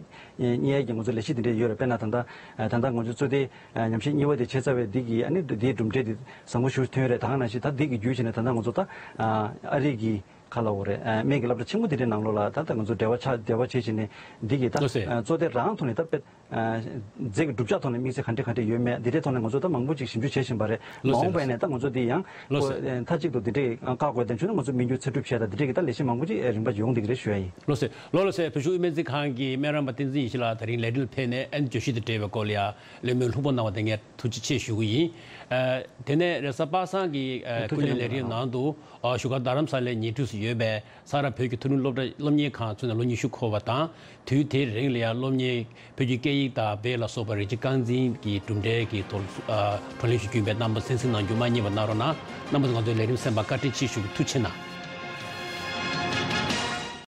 གཉེར་གྱི་ང་ཚོ་ལས་གཞི་དེ་འདྲས་ཡོད་རེད། དཔེར་ན་ད་ལྟ་ད་ལྟ་ང་ཚོ་གཙོ་དེ་ཉམས་ཞིབ་གཉིས་པ་དེ་བྱས་ཚར་བའི་འདི་གི་ཨ་ནི་འདིའི་གྲུབ་འབྲས་དེ་བཟང་པོ་ཞིག་ཐོན་རེད། ད་ག་ནང་བཞིན་ད་འདི་གི་བརྒྱུད་བྱས་ནས་ད་ལྟ་ང་ཚོ་ད་ཨ་རི་གི་ཁ་ལ་འོ་རེད། ཨ་སྨན་གྱི་སློབ་གྲྭ་ཆེན་མོ་དེ་འདྲའི་ནང་ལོགས་ལ་ད་ལྟ་ང་ཚོ་འབྲེལ་བ་ཆགས་འབྲེལ་བ་བྱེད་བཞིན་ནས་འདི་གི་ད་ལགས་སེ། ཨ་གཙོ་དེ་རང་ཐོག་ནས་ད་དཔེ་ཨ་རྫས་ཀྱི་གྲུབ་ཆ་ཐོག་ནས་དམིགས་བསལ་ག་འདྲ་ག་འདྲ་ཡོད་མེད་འདི་འདྲའི་ཐོག་ནས་ང་ཚོ་ད་མང་པོ་ཅིག་ཞིབ་འཇུག་བྱེད་བཞིན་པ་རེད། མ་ལགས་སེ། འོངས་པ་ལགས་ནས་ད་ང་ཚོ་འདི་ཡང་ལགས་སེ། ཨ་མཐའ་གཅིག་ཏུ་འདི་འདྲའི་བཀག་དགོས་དོན་ཆུང་ན་ང་ཚོ་སྨན་རྒྱུ་ཚད་གྲུབ་བྱས་དང་འདི་འདྲའི་གི་ད་ལས་གཞི་མང་པོ་ཅིག་རིམ་པ་ཡོང་བསྡད་ཀྱི་རེད་ཞུ་ཡ་ཡིན། ལགས་སེ། ལགས་ལགས་སེ། བོད་ཤོག་དབུས་སྨན་རྩིས་ཁང་གི་སྨན་རམས་པ་བསྟན་འཛིན་ཡེ་ཤེས་ལགས་ད་རིང་ལས་རིམ་ལ་ཕེབས་ནས་ཨ་ནི་བརྗོད་གཞི་དང་འབྲེལ་བའི་སྐོར་ལ་ཡ་གླེང་མོལ་ལྷུག་པོ་གནང་བ་དེ་ངས་ཐུགས་རྗེ་ཆེ་ཞུ་གི་ཡིན། ཨ་དེ་ནས་རེས་གཟའ་པ་སངས་ཀྱི་ཨ་ཐུགས་རྗེ་ཆེ་གནང་། ཀུན་གླེང་ལས་རིམ་ནང་དུ་ཨ་བཞུགས་སྒར་རྡ་རམ་ས་ལའི་ཉེ་འཁྲིས་སུ་ཡོད་པའི་ས་རཱ་བོད་ཀྱི་མཐོ་རིམ་སློབ་གྲྭ་སློབ་གཉེར་ཁང་ཚུད་ནས་ལོ་ཉི་ཤུ་འཁོར་བ་དང་། དུས་དེའི་རིང་ལ་ཡང་སློབ་གཉེར་བོད་ཀྱི་སྐད་ཡིག་དང་སྦེལ་ལ་སོགས་པ་རིགས་གཅིག་རྐང་འཛིན་གྱི་གྲུབ་འབྲས་ཀྱི་ཐོག་ཨ་བགྲོ་གླེང་ཞུ་རྒྱུ་ཡིན་པས་རྣམ་པ་གསན་གཟིགས་གནང་རྒྱུ་མ་བསྙེལ་བ་གནང་རོགས་གནང་། རྣམ་པ་ཚོ་ང་ཚོའི་ལས་རིམ་གསན་པར་བཀའ་དྲིན་ཆེ་ཞུ། ཐུགས་རྗེ་ཆེ་གནང་།